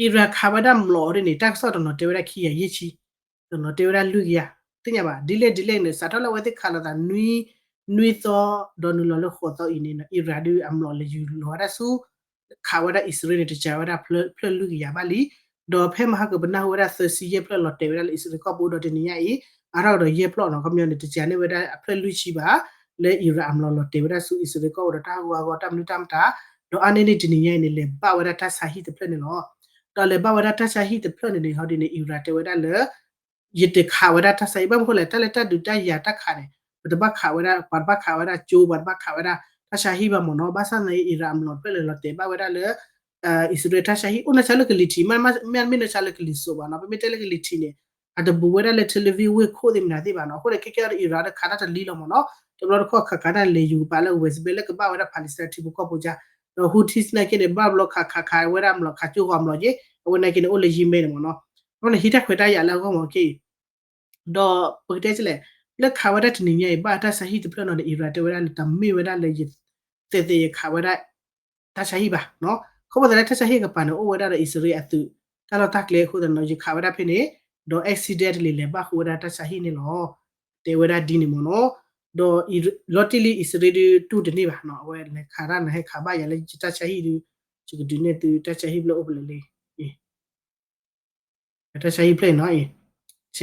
Iran ခးဝဲဒၣ်မျိာ်အီၤဒ်န့ၣ် တၢ်ကစီၣ်တနီၤတဲဝဲဒၣ်ခံကယၤယဲၢ်ဆံ, တနီၤတဲဝဲဒၣ်လွံၢ်ကယၤ, သ့ၣ်ညါဘၣ် ဒ်လဲၣ်ဒ်လဲၣ်န့ၣ် စးထီၣ်လၢအဝဲသ့ၣ်ခးလိာ်သးနွံ, နွံသီ ဒီးနုာ်လီၤလၢဃိးသီအံၤန့ၣ် Iran ဒုးအမျိာ်လဲၤယူၤလီၤဝဲဒၣ်ဆူ ခးဝဲဒၣ်အံၣ်စရ့လးန့ၣ် တစှၤဝဲဒၣ်ဖျၢၣ်လွံၢ်ကယၤဘၣ်လံ. ဒီးဖဲမဟါကပနၢ်ဟူဝဲဒၣ်သၢဆံယဲၢ်ဖျၢၣ်လီၤတဲာ်ဝဲဒၣ်လၢအံၣ်စရ့လးကီၢ်ပူၤဒီးတနံၤညါအံၤ အါထီၣ်ကဒီးယဲၢ်ဖျၢၣ်နီၤ ခီပညီန့ၣ် တစှၤန့ၢ်ဝဲဒၣ်အဖျၢၣ်လွံၢ်ဆံဘၣ် လၢ Iran အမျိာ်လီၤတဲာ်ဝဲဒၣ်ဆူအံၣ်စရ့လးကီၢ်ပူၤဒီးတၢ်ဟးဂူာ်ဟးဂီၤတၢ်မနုၤတၢ်မတၤ, ဒီးအါန့ၢ်န့ၣ်တနံၤညါအံၤန့ၣ် လဲၤဘၣ်ဝဲဒၣ်တၢ်ဆါဟံၣ်တဖျၢၣ်န့ၣ်လီၤ. ဒီးလဲၤဘၣ်ဝဲဒၣ်တၢ်ဆါဟံၣ်တဖျၢၣ်န့ၣ်န့ၣ် ဟီဒ်န့ၣ် Iran တဲဝဲဒၣ်လၢ ယတခးဝဲဒၣ်တၢ်ဆါဟံၣ် ဘၣ်မနုၤဃိလဲၣ် တၢ်လၢတၢ်ဒုးတၢ်ယၤတၢ်ခးန့ၣ် ပတဘၣ်ခးဝဲဒၣ် ပှၤတဘၣ်ခးဝဲဒၣ်ကၠိ ပှၤတဘၣ်ခးဝဲဒၣ်တၢ်ဆါဟံၣ်ဘၣ်မ့ၢ်နီၤ ဘၣ်ဆၣ်သနာ်က့ Iran အမျိာ်တဖျၢၣ်လဲၤလီၤတဲာ်ဘၣ်ဝဲဒၣ်လၢ အံၣ်စရ့လးတၢ်ဆါဟံၣ် အိၣ်နၢ်ဆါလၢကလံၤထံး မ့ၢ်မ့ၢ်နၢ်ဆါလၢကလံၤစိးဘၣ်နီၤ ပမ့ၢ်တဲလၢကလံၤထံးန့ၣ် အတဘူးဝဲဒၣ်လၢ Tel Aviv ဝ့ၢ်ခိၣ်သ့ၣ်မနုၤသ့ၣ်ဘၣ်နီၤ အဃိန့ၣ် ခဲကဲအံၤဒီး Iran ဒီးခးတၢ်တလံလီၤမ့ၢ်နီၤ တဘျီတခီၣ်ခးခးတၢ်လဲၤယူၤကပၤလၢ West Bank လၢကဘၣ်ဝဲဒၣ် Palestine ထံဖိကီၢ်ဖိကါ ဒီး Houthis နာ်က့န့ၣ် ဘၣ်ဘျီခးခးခးဝဲဒၣ်မျိာ် ခးကၠိဂီၤမျိာ်က့ အဝဲနာ်က့န့ၣ် အိၣ်လၢ Yemen န့ၣ်မ့ၢ်နီၤ အဃိန့ၣ် ဟံးတၢ်ခွဲးတၢ်ယာ်လၢအဂီၢ်မ့ၢ်က့ ဒီးပကတဲလဲၣ် လၢခးဝဲဒၣ်တနံၤညါအံၤ ဘၣ်တၢ်ဆါဟံၣ်တဖျၢၣ်နီၤန့ၣ် Iran တဲဝဲဒၣ်လၢတမ့ၢ်ဝဲဒၣ်လၢ သဲးသဲးယခးဝဲဒၣ် တၢ်ဆါဟံၣ်ဘၣ်နီၤ ခီဖျိသးလၢတၢ်ဆါဟံၣ်ကပၤန့ၣ် အိၣ်ဝဲဒၣ်ဒီးအံၣ်စရ့လးအသုး တၢ်လီၢ်တၢ်ကျဲအဃိသတးန့ၣ် ယခးဝဲဒၣ်ဖဲန့ၣ် ဒီး accidentally လဲၤဘၣ်ဃုာ်ဝဲဒၣ်တၢ်ဆါဟံၣ်န့ၣ်လီၤ တဲဝဲဒၣ်ဒ်န့ၣ်မ့ၢ်နီၤ ဒီးလီၤတံၢ်လံအံၣ်စရ့လးဒုးတူၢ်တန့ၢ်ဘၣ်နီၤ အဝဲလဲၤခးတၢ်န့ၣ် ဟဲခးဘၣ်ယၤလၢယတၢ်ဆါဟံၣ်ဒုး ယကဒုးနဲၣ်သုတၢ်ဆါဟံၣ်ဖျၢၣ်အိၣ်ဖဲလဲၣ်လံ တၢ်ဆါဟံၣ်ဖျၢၣ်အံၤနီၤ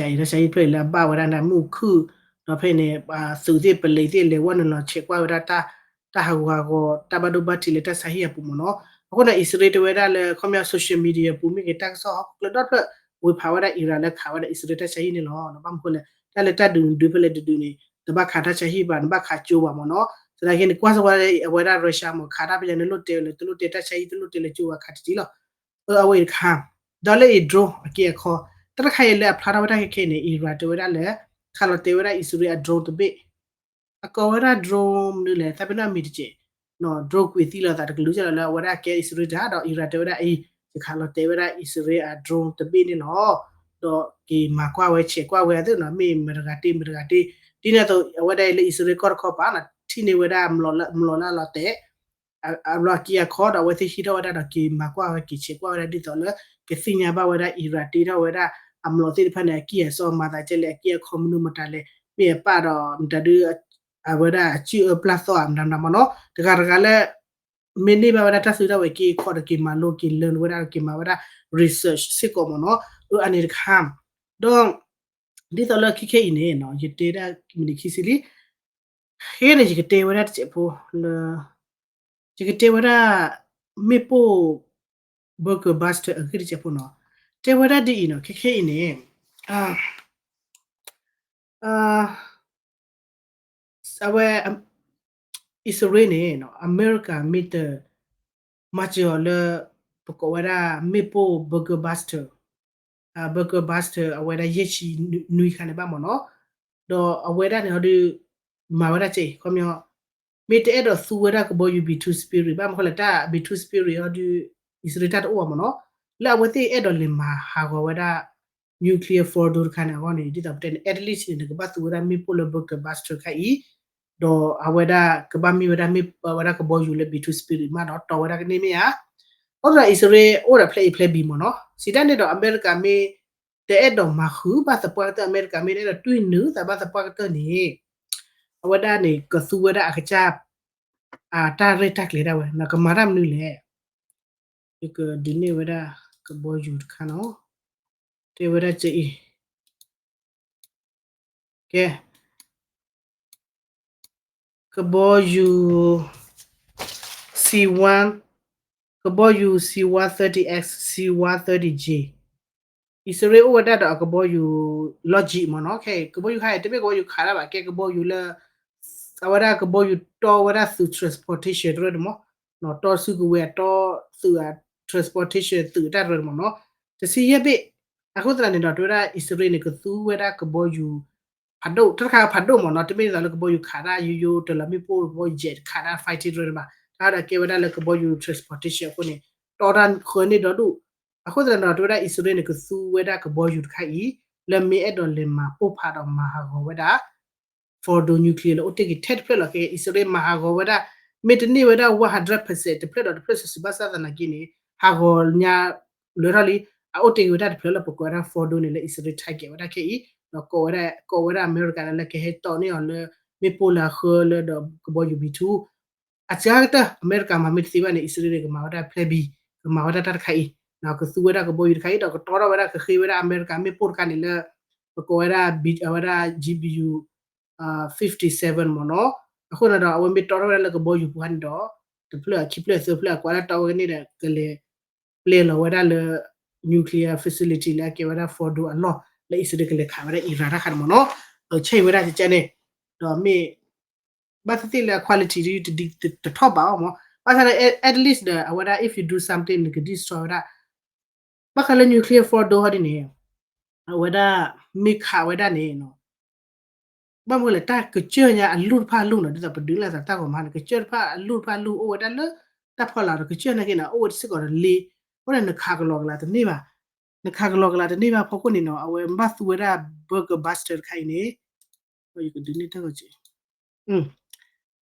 အံၤ ဆံးအံၤ တၢ်ဆါဟံၣ်ဖျၢၣ်အံၤလၢအဘၣ်ဝဲဒၣ်န့ၣ်မူခိၣ် ဒီးဖဲန့ၣ် သုးသ့ၣ်ပလံးသ့ၣ်လဲၤဝဲနုာ်လီၤဆဲးကွၢ်ဝဲဒၣ် တၢ်ဟးဂူာ်ဟးဂီၤ တၢ်ဘၣ်ဒိဘၣ်ထံးလၢတၢ်ဆါဟံၣ်အပူၤမ့ၢ်နီၤ အဃိန့ၣ် အံၣ်စရ့လးတဲဝဲဒၣ်လၢ ခီပညီ social media ပူၤမ့ၢ်ဂ့ၤ တၢ်ကစီၣ်ဟီၣ်ခိၣ်ချၢဒီဖျၢၣ် ဝေဖန်ဝဲဒၣ် Iran လၢခးဝဲဒၣ်အံၣ်စရ့လးတၢ်ဆါဟံၣ်န့ၣ်လီၤ ဘၣ်မနုၤဃိလဲၣ် တၢ်လၢတၢ်ဒုးဒုးဖဲလဲၣ်တဒုးန့ၣ် တဘၣ်ခးတၢ်ဆါဟံၣ်ဘၣ် နဘၣ်ခးကၠိဘၣ်မ့ၢ်နီၤ သနာ်က့န့ၣ် ကွၢ်စ့ၢ်ကီးဝဲဒၣ် Russia မ့ၢ်ခးတၢ်ပယီၤန့ၣ် လိၣ်တဲလၢ တလိၣ်တဲတၢ်ဆါဟံၣ် တလိၣ်တဲလၢကၠိဘၣ်ခးတံၢ်တံၢ်လီၤ အဝဲအံၤတခါ ဒီးလၢအံၤ drone အက့အခီ တၢ်တခါအံၤလၢအဖျါထီၣ်ဝဲဒၣ်ခဲခဲအံၤန့ၣ် Iran တဲဝဲဒၣ်လၢ ခ ခးလီၤတဲာ်ဝဲဒၣ်အံၣ်စရ့လးအ drone တဘ့ၣ် အကိးဝဲဒၣ် drone မနုၤလဲၣ် သးပ့ၤနီၣ်အမံၤတက့ၢ်, drone ကွံာ်သံလီၤသးတကလုာ်လီၤလၢအဝဲဒၣ်ကဲအံၣ်စရ့လးတၢ်ဒီး Iran တဲဝဲဒၣ်အံၤ ယခးလီၤတဲာ်ဝဲဒၣ်အံၣ်စရ့လးအ drone တဘ့ၣ်န့ၣ်လီၤ. ဒီးက့ၤမၤကွၢ်ဝဲဆဲးကွၢ်ဝဲအသိးနီၤ မ့ၢ်မတဂၤတ့မတဂၤတ့ ဒ်န့ၣ်အသိး အဝဲဒၣ်အံၤလၢအံၣ်စရ့လးကီၢ်တခီပၤနီၤ ထံၣ်န့ၢ်ဝဲဒၣ်အမျိာ်လၢအလီၤတဲာ် အဘျီအက့အခီဒီး အဝဲသ့ၣ်ဟံးထီၣ်ဝဲဒၣ်ဒီးက့ၤမၤကွၢ်ဝဲက့ၤဆဲးကွၢ်ဝဲဒၣ်ဒ်သိးလၢ ကသ့ၣ်ညါဘၣ်ဝဲဒၣ် Iran တ့ထီၣ်ဝဲဒၣ် အမျိာ်သ့ၣ်တဖၣ်န့ၣ် အကံၢ်အစီမၤသးကဲလဲၣ် အက့အခီမနုၤမတၤလဲၣ် မ့ၢ်အပၣ်ဒီးမတၤဒု အဝဲဒၣ်အစုၣ်အၢပျၢ်သီၣ်အမတၤမတၤမ့ၢ်နီၤ တဂၤတဂၤလၢ မ့ၢ်န့ၢ်ဘၣ်ဝဲဒၣ်တၢ်စုတၢ်ဝဲၤက့အခီဒီးက့ၤမၤလိက့ၤ learn ဝဲဒၣ်က့ၤမၤဝဲဒၣ် research စ့ၢ်ကီးမ့ၢ်နီၤ အန့ၣ်တခါ ဒီး ဒ်သိးလၢခဲခဲအံၤန့ၣ် ယတဲဒၣ်မံးနံးခံဆံလံ ခဲန့ၣ် ယကတဲဝဲဒၣ်တစဲးဖိလၢ ယကတဲဝဲဒၣ် မ့ၣ်ပိၢ် bunker buster အဂ့ၢ်တစဲးဖိနီၤ တဲဝဲဒၣ်ဒ်အံၤနီၤ ခဲခဲအံၤန့ၣ် အဝဲ အံၣ်စရ့လးန့ၣ် အမဲရကၤမ့ၢ်တ မၤစၢၤအီၤလၢ ပကိးဝဲဒၣ်မ့ၣ်ပိၢ် bunker buster, bunker buster အဝဲဒၣ်ယဲၢ်ဆံနွံခါန့ၣ်ဘၣ်မ့ၢ်နီၤ, ဒီးအဝဲဒၣ်န့ၣ်ဟီဒုး မၤဝဲဒၣ်ကဲအံၤ ခီပညီ မ့ၢ်တအဲၣ်ဒိးသူဝဲဒၣ်ကဘီယူၤ B two Spirit ဘၣ်မနုၤဃိလဲၣ် တၢ် B two Spirit ဟီဒုး အံၣ်စရ့လးတၢ်တအိၣ်ဘၣ်မ့ၢ်နီၤ, လၢအဝဲသ့ၣ်အဲၣ်ဒိးလဲၤမၤဟးဂီၤဝဲဒၣ် nuclear four door တခါန့ၣ်အဂီၢ်န့ၣ် ဒ်သိးပတဲန့ၣ် at least န့ၣ် နကဘၣ်သူဝဲဒၣ်မ့ၣ်ပိၢ်လၢ bunker buster တခါအံၤ, ဒီးအဝဲဒၣ်ကဘၣ်မ့ၢ်ဝဲဒၣ်မ့ၣ် ဝဲဒၣ်ကဘီယူၤလၢ B two Spirit မးဒီးတီဝဲဒၣ်ကန့ၢ်မ့ၢ်ဧါ, အဃိသတးဒီး အံၣ်စရ့လးအိၣ်ဒီးဖျဲးအံၤဖျဲးဘံၤမ့ၢ်နီၤ, စံးတၢ်န့ၣ်ဒီး အမဲရကၤမ့ၢ် တအဲၣ်ဒိးမၤဃုာ်ဘၣ်သပှၢ်ကတၢၢ် အမဲရကၤမ့ၢ်တအဲၣ်ဒိးတွံၢ်နုာ်သးဘၣ်သပှၢ်ကတၢၢ်န့ၣ် အဝဲဒၣ်န့ၣ် ကသူဝဲဒၣ်အကစၢ် အတၢ်ရဲၣ်တၢ်ကျဲၤဒၣ်ဝဲ နကမၤတၢ်မနုၤလဲၣ်, ယကဒုးနဲၣ်ဝဲဒၣ်ကဘီယူၤတခါနီၤ, တဲဝဲဒၣ်ကအံၤ ကဲ ကဘီယူၤ C one, ကဘီယူၤ C one thirty X, C one thirty J, အံၣ်စရ့လးအိၣ်ဝဲဒၣ်ဒီးအကဘီယူၤ logic မ့ၢ်နီၤ, ခဲအံၤ ကဘီယူၤခါအံၤ တမ့ၢ်ကဘီယူၤခးတၢ်ဘၣ် ကဲကဘီယူၤလၢ အဝဲဒၣ်ကဘီယူၤတီဝဲဒၣ်သုး transportation တရၢန့ၣ်မ့ၢ်, တီစုကဝဲၤအတီသုး transportation သုးတၢ်တရၢန့ၣ်မ့ၢ်နီၤ, တဆံယဲၢ်ဘ့ၣ်, အဃိသတးန့ၣ်ဒီး တဲဝဲဒၣ်အံၣ်စရ့လးန့ၣ် ကသူဝဲဒၣ်ကဘီယူၤ ဖးဒိၣ် တၢ်တခါဖးဒိၣ်မ့ၢ်နီၤ, တမ့ၢ်ဒ်သိးလၢကဘီယူၤခးတၢ်ယိယိ တလီၤမ့ၣ်ပိၢ် ကဘီယူၤ jet ခးတၢ် fighter တရၢန့ၣ်ဘၣ်, တၢ်ဒီးကဲဝဲဒၣ်လၢကဘီယူၤ transportation အဃိန့ၣ် တီတၢ်ဃၢန့ၢ်ဒီဒူၣ်, အဃိသတးန့ၣ်ဒီး တဲဝဲဒၣ်အံၣ်စရ့လးန့ၣ် ကသူဝဲဒၣ်ကဘီယူၤတခါအံၤ လၢမ့ၢ်အဲၣ်ဒိးလဲၤမၤပိၢ်ဖးဒီးမၤဟးဂီၤဝဲဒၣ် four door nuclear လၢအိၣ်တ့ၢ်က့ၤထဲတဖျၢၣ်လီၤ. ခဲအံၤ အံၣ်စရ့လးမၤဟးဂီၤဝဲဒၣ် မ့ၢ်တန့ၢ်ဝဲဒၣ် one hundred percent တဖျၢၣ်ဒီးတဖျၢၣ်စုာ်စုာ်ဘၣ်ဆၣ်သနာ်က့န့ၣ် ဟးဂီၤညါလၢထီၣ်လံ, အအိၣ်တ့ၢ်က့ၤဝဲဒၣ်တဖျၢၣ်လၢပကိးဝဲဒၣ် four door န့ၣ် လၢအံၣ်စရ့လး target ဝဲဒၣ်ခဲအံၤ, ဒီးကိးဝဲဒၣ် ကိးဝဲဒၣ်အမဲရကၤလၢကဟဲတီန့ၢ်အီၤလၢ မ့ၣ်ပိၢ်လၢအဃၢလၢဒီးကဘီယူၤ B two အစှၤကတၢၢ် အမဲရကၤမၤမ့ၢ်တသ့ဘၣ်န့ၣ် အံၣ်စရ့လးန့ၣ် ကမၤဝဲဒၣ်ဖျဲးဘံၤ, ကမၤဝဲဒၣ်တၢ်တခါအံၤ, ကသူဝဲဒၣ်ကဘီယူၤတခါအံၤ ဒီးကတီထီၣ်ဝဲဒၣ်ကဃ့ဝဲဒၣ်အမဲရကၤမ့ၣ်ပိၢ်တခါန့ၣ်လၢ ပကိးဝဲဒၣ် အဝဲဒၣ် G B U fifty seven မ့ၢ်နီၤ, အဃိန့ၣ်ဒီး အဝဲမ့ၢ်တီထီၣ်ဝဲဒၣ်လၢကဘီယူၤပူၤန့ၣ်ဒီး တဖျၢၣ်အခံဖျၢၣ်သၢဖျၢၣ်အကွၢ်ဒၣ်တီဝဲကန့ၢ်ဒီး ကလဲၤ ပျဲလီၤဝဲဒၣ်လၢ nuclear facility လၢအကဲဝဲဒၣ် Fordow အလီၢ် လၢအံၣ်စရ့လးကလဲၤခးဝဲဒၣ် Iran တၢ်ခါန့ၣ်မ့ၢ်နီၤ, ဆဲးဝဲဒၣ်ကကဲန့ၣ်, ဒီးမ့ၢ် ဘၣ်သ့ၣ်သ့ၣ်လၢအ quality တထီၣ်ဘးအီၤမ့ၢ်, ဘၣ်ဆၣ်လၢ at least ဒီး အဝဲဒၣ် if you do something နက destroy ဝဲဒၣ် ဘၣ်ဃးလၢ nuclear Fordow ဟီဒ်န့ၣ် အဝဲဒၣ် မ့ၢ်ခးဝဲဒၣ်န့ၣ် ဘၣ်မနုၤလဲၣ် တၢ်ကစၢၢ်ညါအလုၢ်တဖၣ်အလုၢ်နီၤ, ဒ်သိးပဒုးလၢသးတၢ်ဂီၤမးန့ၣ် ကစၢၢ်တဖၣ်အလုၢ်တဖၣ်အလုၢ်အိၣ်ဝဲဒၣ်လၢ တၢ်ဖီလာ်ဒီးကစၢၢ်နာ်က့န့ၣ် အိၣ်ဝဲဒၣ်စ့ၢ်ကီးဒီးလ့, အဃိန့ၣ် နခးကလီကလးတန့ၢ်ဘၣ်, နခးကလီကလးတန့ၢ်ဘၣ်ဖီခိၣ်န့ၣ်နီၤ အဝဲဘၣ်သူဝဲဒၣ် bunker buster တခါအံၤန့ၣ် ယကဒုးန့ၢ်တၢ်ဂီၤစ့ၢ်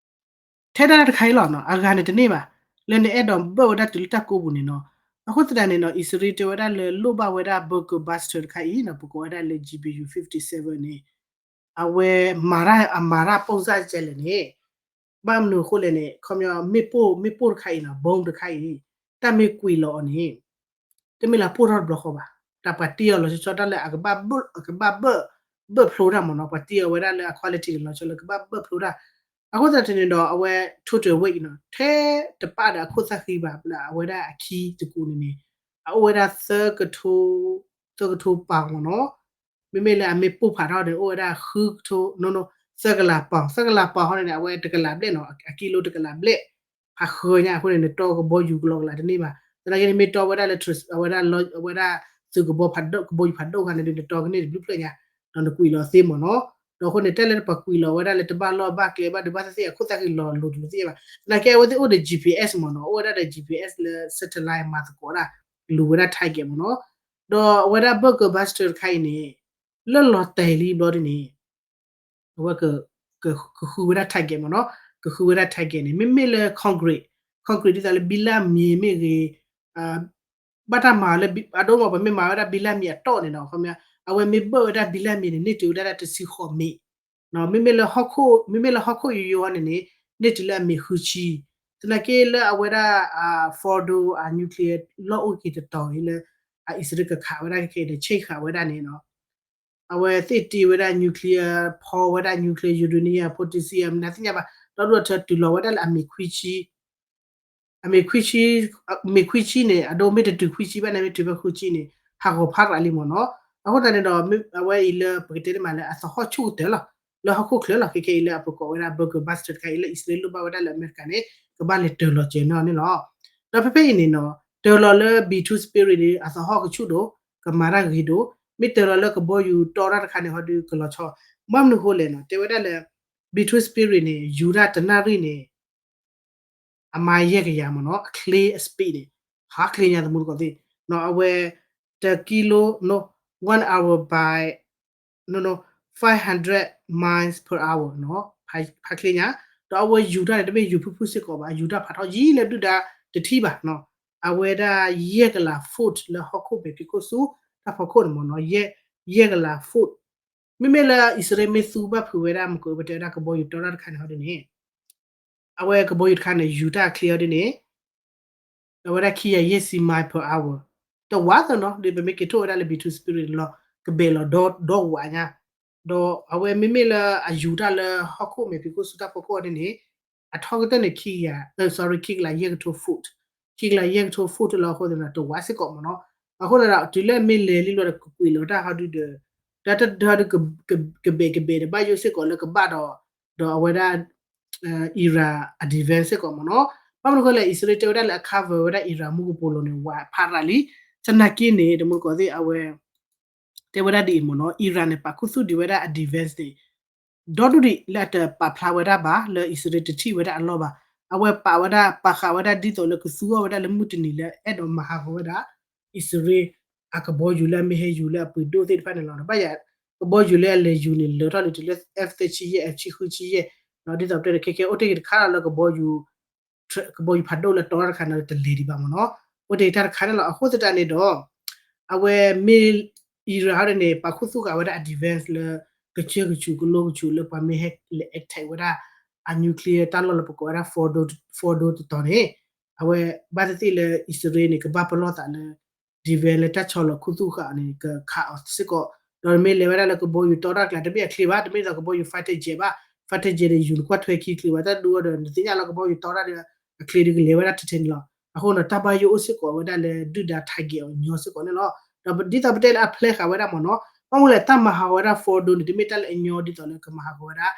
ထဲဒၣ်တၢ်တခါအံၤလီၤနီၤ, အဂၤန့ၣ်တန့ၢ်ဘၣ်, လၢနအဲၣ်ဒိးဘၢၣ်ဝဲဒၣ်တုၤလၢတၢ်ကိးပူၤန့ၣ်နီၤ, အဃိသတးန့ၣ်နီၤ အံၣ်စရ့လးတဲဝဲဒၣ်လၢလိၣ်ဘၣ်ဝဲဒၣ် bunker buster တခါအံၤနီၤ ပကိးဝဲဒၣ်လၢ G B U fifty seven န့ၣ်, အဝဲမၤတၢ်အမၤတၢ်ပိၢ်စၢ်ကဲလဲၣ်န့ၣ်, ဘၣ်မနုၤအဃိလဲၣ်န့ၣ် ခီပညီ မ့ၣ်ပိၢ် မ့ၣ်ပိၢ်တခါအံၤနီၤ bomb တခါအံၤ တၢ်မ့ၢ်ကွံာ်လီၤအီၤန့ၣ် တမ့ၢ်လၢအပိၢ်ထီၣ်တဘျီဃီဘၣ်, တၢ်ပှၤတ့အီၤလီၤဆီဆီတၢ်လၢအကဘၣ် အကဘၣ်ဘၢၣ် ဘၢၣ်ဖျိတၢ်မ့ၢ်နီၤ, ပှၤတ့အီၤဝဲဒၣ်လၢအ quality န့ၣ်လီၤဆီလၢကဘၣ်ဘၢၣ်ဖျိတၢ်, အဃိသတးန့ၣ်ဒီး အဝဲ total weight နီၤ ထဲတပာ်ဒီးအခိၣ်သၣ်ဃံဘၣ် အဝဲဒၣ်အခံတကူးန့ၣ်န့ၣ် အအိၣ်ဝဲဒၣ်သၢကထိ သၢကထိပီၣ်မ့ၢ်နီၤ, မ့မ့ၢ်လၢအမ့ၢ်ပိၢ်ဖးထီၣ်န့ၣ် အိၣ်ဝဲဒၣ်ဃုကထိ no no သၢကလးပီၣ်, သၢကလးပီၣ်ဟီန့ၣ် အဝဲတကလးဘျဲၣ်နီၤ, အကံလိတကလးဘျဲၣ်, ဖးဃၢညါအဃိန့ၣ် နတီကဘီယူၤကလီကလးတန့ၢ်ဘၣ်, သနာ်က့န့ၣ် မ့ၢ်တီဝဲဒၣ်လၢ အဝဲဒၣ် အဝဲဒၣ်သုးကဘီဖးဒိၣ် ကဘီယူၤဖးဒိၣ်ခါန့ၣ် နတီကန့ၢ်တဘျုးဖျၢၣ်ညါ, ဒီးနကွံာ်လီၤသ့မ့ၢ်နီၤ ဒီးအဃိန့ၣ် တၢ်လၢပှၤကွံာ်လီၤဝဲဒၣ်လၢတဘၣ်လီၢ်ဘၣ်ကျဲ ဘၣ်ဒိဘၣ်ထံးသ့ၣ် အခိၣ်သၣ်ဃံလီၤလိၤတလိၤသ့ၣ်ညါဘၣ်. သနာ်က့အဝဲသ့ၣ်အိၣ်ဒီး G P S မ့ၢ်နီၤ, အိၣ်ဝဲဒၣ်ဒီး G P S လၢ satellite မၤသကိးဒၣ် လူၤဝဲဒၣ် target မ့ၢ်နီၤ. ဒီးအဝဲဒၣ် bunker buster တခါအံၤန့ၣ် လၢလီၤတဲာ်လံဘျီဒ်န့ၣ် အဝဲ ကဃုဝဲဒၣ် target မ့ၢ်နီၤ, ကဃုဝဲဒၣ် target န့ၣ် မ့မ့ၢ်လၢ concrete, concrete ဒ်သိးလၢဘံလၢ်မံၤမ့ၢ်ဂ့ၤ, ဘၣ်တၢ်မၤလၢ အဒိမ့ၢ် ပမ့ၢ်မၤဝဲဒၣ်ဘံလၢ်မံၤအတီၢ်န့ၣ်နီၤ, ခီပညီ အဝဲမ့ၢ်ဘၢၣ်ဝဲဒၣ်ဘံလၢ်မံၤန့ၣ် န့ၢ်တုၤဝဲဒၣ်တဆံဃိးမံး, မ့မ့ၢ်လၢဟီၣ်ခိၣ် မ့မ့ၢ်လၢဟီၣ်ခိၣ်ယိယိအံၤန့ၣ်န့ၣ် န့ၢ်တုၤလၢအမံးဃုဆံ, သနာ်က့လၢအဝဲဒၣ် Fordo အ nuclear လီၢ်အိၣ်က့ၤတတီၤအံၤလၢ အအံၣ်စရ့လးကခးဝဲဒၣ်ခဲခဲအံၤဒီး ဆ့ၣ်ဃာ်ဝဲဒၣ်န့ၣ်နီၤ အဝဲသ့ၣ်တ့ဝဲဒၣ် nuclear ဖီဝဲဒၣ် nuclear uranium potassium နသ့ၣ်ညါဘၣ် ဒီဒိၣ်ထၢတုၤလီၤဝဲဒၣ်လၢအမံး အမံးခွံဆံ, မံးခွံဆံန့ၣ် အဒိမ့ၢ်တတုၤခွံဆံဘၣ်န့ၣ် မ့ၢ်တုၤဖဲဃုဆံန့ၣ် ဟးဂီၤဖးရးလံမ့ၢ်နီၤ. အဃိသတးန့ၣ်ဒီး အဝဲအံၤလၢပကတဲတမးလၢအသဟီၣ်ဆူၣ်ကတၢၢ်လီၤ လၢဟီၣ်ခိၣ်ချၢလီၤ ခဲခဲအံၤလၢအပကိးဝဲဒၣ် bunker buster တခါအံၤလၢအံၣ်စရ့လးလိၣ်ဘၣ်ဝဲဒၣ်လၢအမဲရကၤန့ၣ် ကဘၣ်လဲၤတၢၤလီၤစၢၤန့ၢ်အီၤန့ၣ်လီၤ. ဒီးဖဲဖဲအံၤန့ၣ်နီၤ တၢၤလီၤလၢ B two Spirit န့ၣ် အသဟီၣ်ကဆူၣ်ဒိၣ်, ကမၤတၢ်ဂ့ၤဒိၣ်, မ့ၢ်တၢၤလီၤလၢကဘီယူၤတီတၢ်တခါန့ၣ် ဟီဒုးကလီၤဆီ, ဘၣ်မနုၤဃိလဲၣ်နီၤ တဲဝဲဒၣ်လၢ B two Spirit န့ၣ် ယူၤတၢ်တနၣ်ရံၣ်န့ၣ် အမါယဲၢ်ကယၤမ့ၢ်နီၤ, အချ့အ speed န့ၣ် ဟးချ့ညါသမူတကိးသ့ၣ်, အဝဲ တ kilo, no, one hour by, no, no, five hundred miles per hour နီၤ, ဖးချ့ညါ, ဒီးအဝဲယူၤတၢ်န့ၣ် တမ့ၢ်ယူၤဖုၣ်ဖုၣ်စ့ၢ်ကီးဘၣ်, ယူၤတၢ်ဖးထီယံာ်လၢဒုၣ်ဒါတထံၣ်ဘၣ်နီၤ, အဝဲဒၣ်ယဲၢ်ကလး foot လၢဟီၣ်ခိၣ်မဲာ်ဖံးခိၣ်ဆူ တၢ်ဖီခိၣ်န့ၣ်မ့ၢ်နီၤ, ယဲၢ်ကလး foot, မ့မ့ၢ်လၢအံၣ်စရ့လးမ့ၢ်သူဘၣ်ဖုးဝဲဒၣ် မ့ၢ်ကပတဲဝဲဒၣ်ကဘီယူၤတီတၢ်တခါန့ၣ်ဟီဒ်န့ၣ် အဝဲကဘီယူၤတခါန့ၣ် ယူၤတၢ်ချ့အီၤဒ်န့ၣ် အဝဲဒၣ်ခံကယၤယဲၢ်ဆံ mile per hour, တဝးသနီၤ ဒီးပမ့ၢ်က့ၤထိၣ်ဝဲဒၣ်လၢ B two Spirit လီၤ ကဘဲးလီၤဒီဝးညါ, ဒီးအဝဲမ့မ့ၢ်လၢအယူၤတၢ်လၢဟီၣ်ခိၣ်မဲာ်ဖံးခိၣ်ဆူတၢ်ဖီခိၣ်အီၤဒ်န့ၣ် အထီကတၢၢ်န့ၣ် ခံကယၤ, sorry, ခံကလးယဲၢ်ကထိ foot, ခံကလးယဲၢ်ကထိ foot လီၤအဃိသတးန့ၣ် တဝးစ့ၢ်ကီးမ့ၢ်နီၤ, အဃိသတးဒီး တုၤလၢအမ့ၢ်လဲၤလံလီၤဒီး ကကွံာ်လီၤတၢ်ဟီဒုဒီး တၢ်တဒၢဒီး ကဘဲးကဘဲးဒီးဘၣ်ယိၣ်စ့ၢ်ကီးလၢကဘၣ်ဒီး ဒီးအဝဲဒၣ် Iran အ defense စ့ၢ်ကီးမ့ၢ်နီၤ, ဘၣ်မနုၤဃိလဲၣ် အံၣ်စရ့လးတဲဝဲဒၣ်လၢအ cover ဝဲဒၣ် Iran မူကပိာ်လိၤန့ၣ် ဝးဖးရးလံ, သနာ်က့န့ၣ် တမူတကိးသ့ၣ် အဝဲ တဲဝဲဒၣ်ဒ်အံၤမ့ၢ်နီၤ, Iran န့ၣ် ပာ်ခူသူၣ်ဒံးဝဲဒၣ်အ defense န့ၣ် ဒီဒူၣ်ဒံးလၢအတပာ်ဖျါဝဲဒၣ်ဘၣ် လၢအံၣ်စရ့လးတထံၣ်ဝဲဒၣ်အလီၢ်ဘၣ်, အဝဲပာ်ဝဲဒၣ် ပာ်ဃာ်ဝဲဒၣ်ဒ်သိးလၢကသူအီၤဝဲဒၣ်လၢမုၢ်တနံၤလၢအဲၣ်ဒိးမၤဟးဂီၤဝဲဒၣ် အံၣ်စရ့လး အကဘီယူၤလၢအမ့ၢ်ဟဲယူၤလၢအပှ့ၤဒိၣ်သ့ၣ်တဖၣ်န့ၣ်လီၤ. ဘၣ်ယၤ ကဘီယူၤလၢအလဲၤယူၤန့ၣ် လၢထီၣ်လံတုၤလၢ F သၢဆံယဲၢ် F ဆံဃုဆံယဲၢ်, ဒ်သိးပတဲန့ၣ် ခဲခဲအိၣ်တ့ၢ်က့ၤတခါလီၤလၢကဘီယူၤ ကဘီယူၤဖးဒိၣ်လၢတီတၢ်တခါန့ၣ် တလဲၤဒံးဘၣ်မ့ၢ်နီၤ, အိၣ်တ့ၢ်က့ၤတၢ်တခါန့ၣ်လီၤ. အဃိသတးန့ၣ်ဒီး အဝဲမ့ၢ် Iran ဟီဒ်န့ၣ် ပာ်ခူသူၣ်ဃာ်ဝဲဒၣ်အ defense လၢ ကစၢၢ်ကဆူးကလိကဆူးလၢပှၤမ့ၢ်ဟဲလဲၤ attack ဝဲဒၣ် အ nuclear တၢ်လီၢ်လၢပကိးဝဲဒၣ် Fordo တတီၤန့ၣ် အဝဲဘၣ်သ့ၣ်သ့ၣ်လၢအံၣ်စရ့လးန့ၣ် ကဘၣ်ပလီၢ်သးလၢ defense လၢတၢ်ဆီလီၤခူသူၣ်ဃာ်န့ၣ် ကခးအီၤစ့ၢ်ကီး, ဒီးမ့ၢ်လဲၤဝဲဒၣ်လၢကဘီယူၤတီတၢ်ကျါ တမ့ၢ်အချ့ဘၣ်, တမ့ၢ်ဒ်သိးကဘီယူၤ fighter jet ဘၣ်, fighter jet န့ၣ် ယူၤနကွၢ်ထွဲခံကျုၤဘၣ်, တၢ်ဒုးအီၤဒီး နသ့ၣ်ညါလၢကဘီယူၤတီတၢ်ဒီး အချ့ဒုးကလဲၤဝဲဒၣ်ထဲထဲန့ၣ်လီၤ. အဃိန့ၣ် တၢ်ဘၣ်ယိၣ်အိၣ်စ့ၢ်ကီးဝဲဒၣ်လၢဒုၣ်ဒါ target အီၤညီစ့ၢ်ကီးန့ၣ်လီၤ. ဒီးဒ်သိးပတဲလၢအ plan ဃာ်ဝဲဒၣ်မ့ၢ်နီၤ, ဘၣ်မနုၤလဲၣ် တၢ်မၤဟးဂီၤဝဲဒၣ် Fordo န့ၣ် တမ့ၢ်တၢ်လၢအညီဒ်သိးလၢကမၤဟးဂီၤဝဲဒၣ်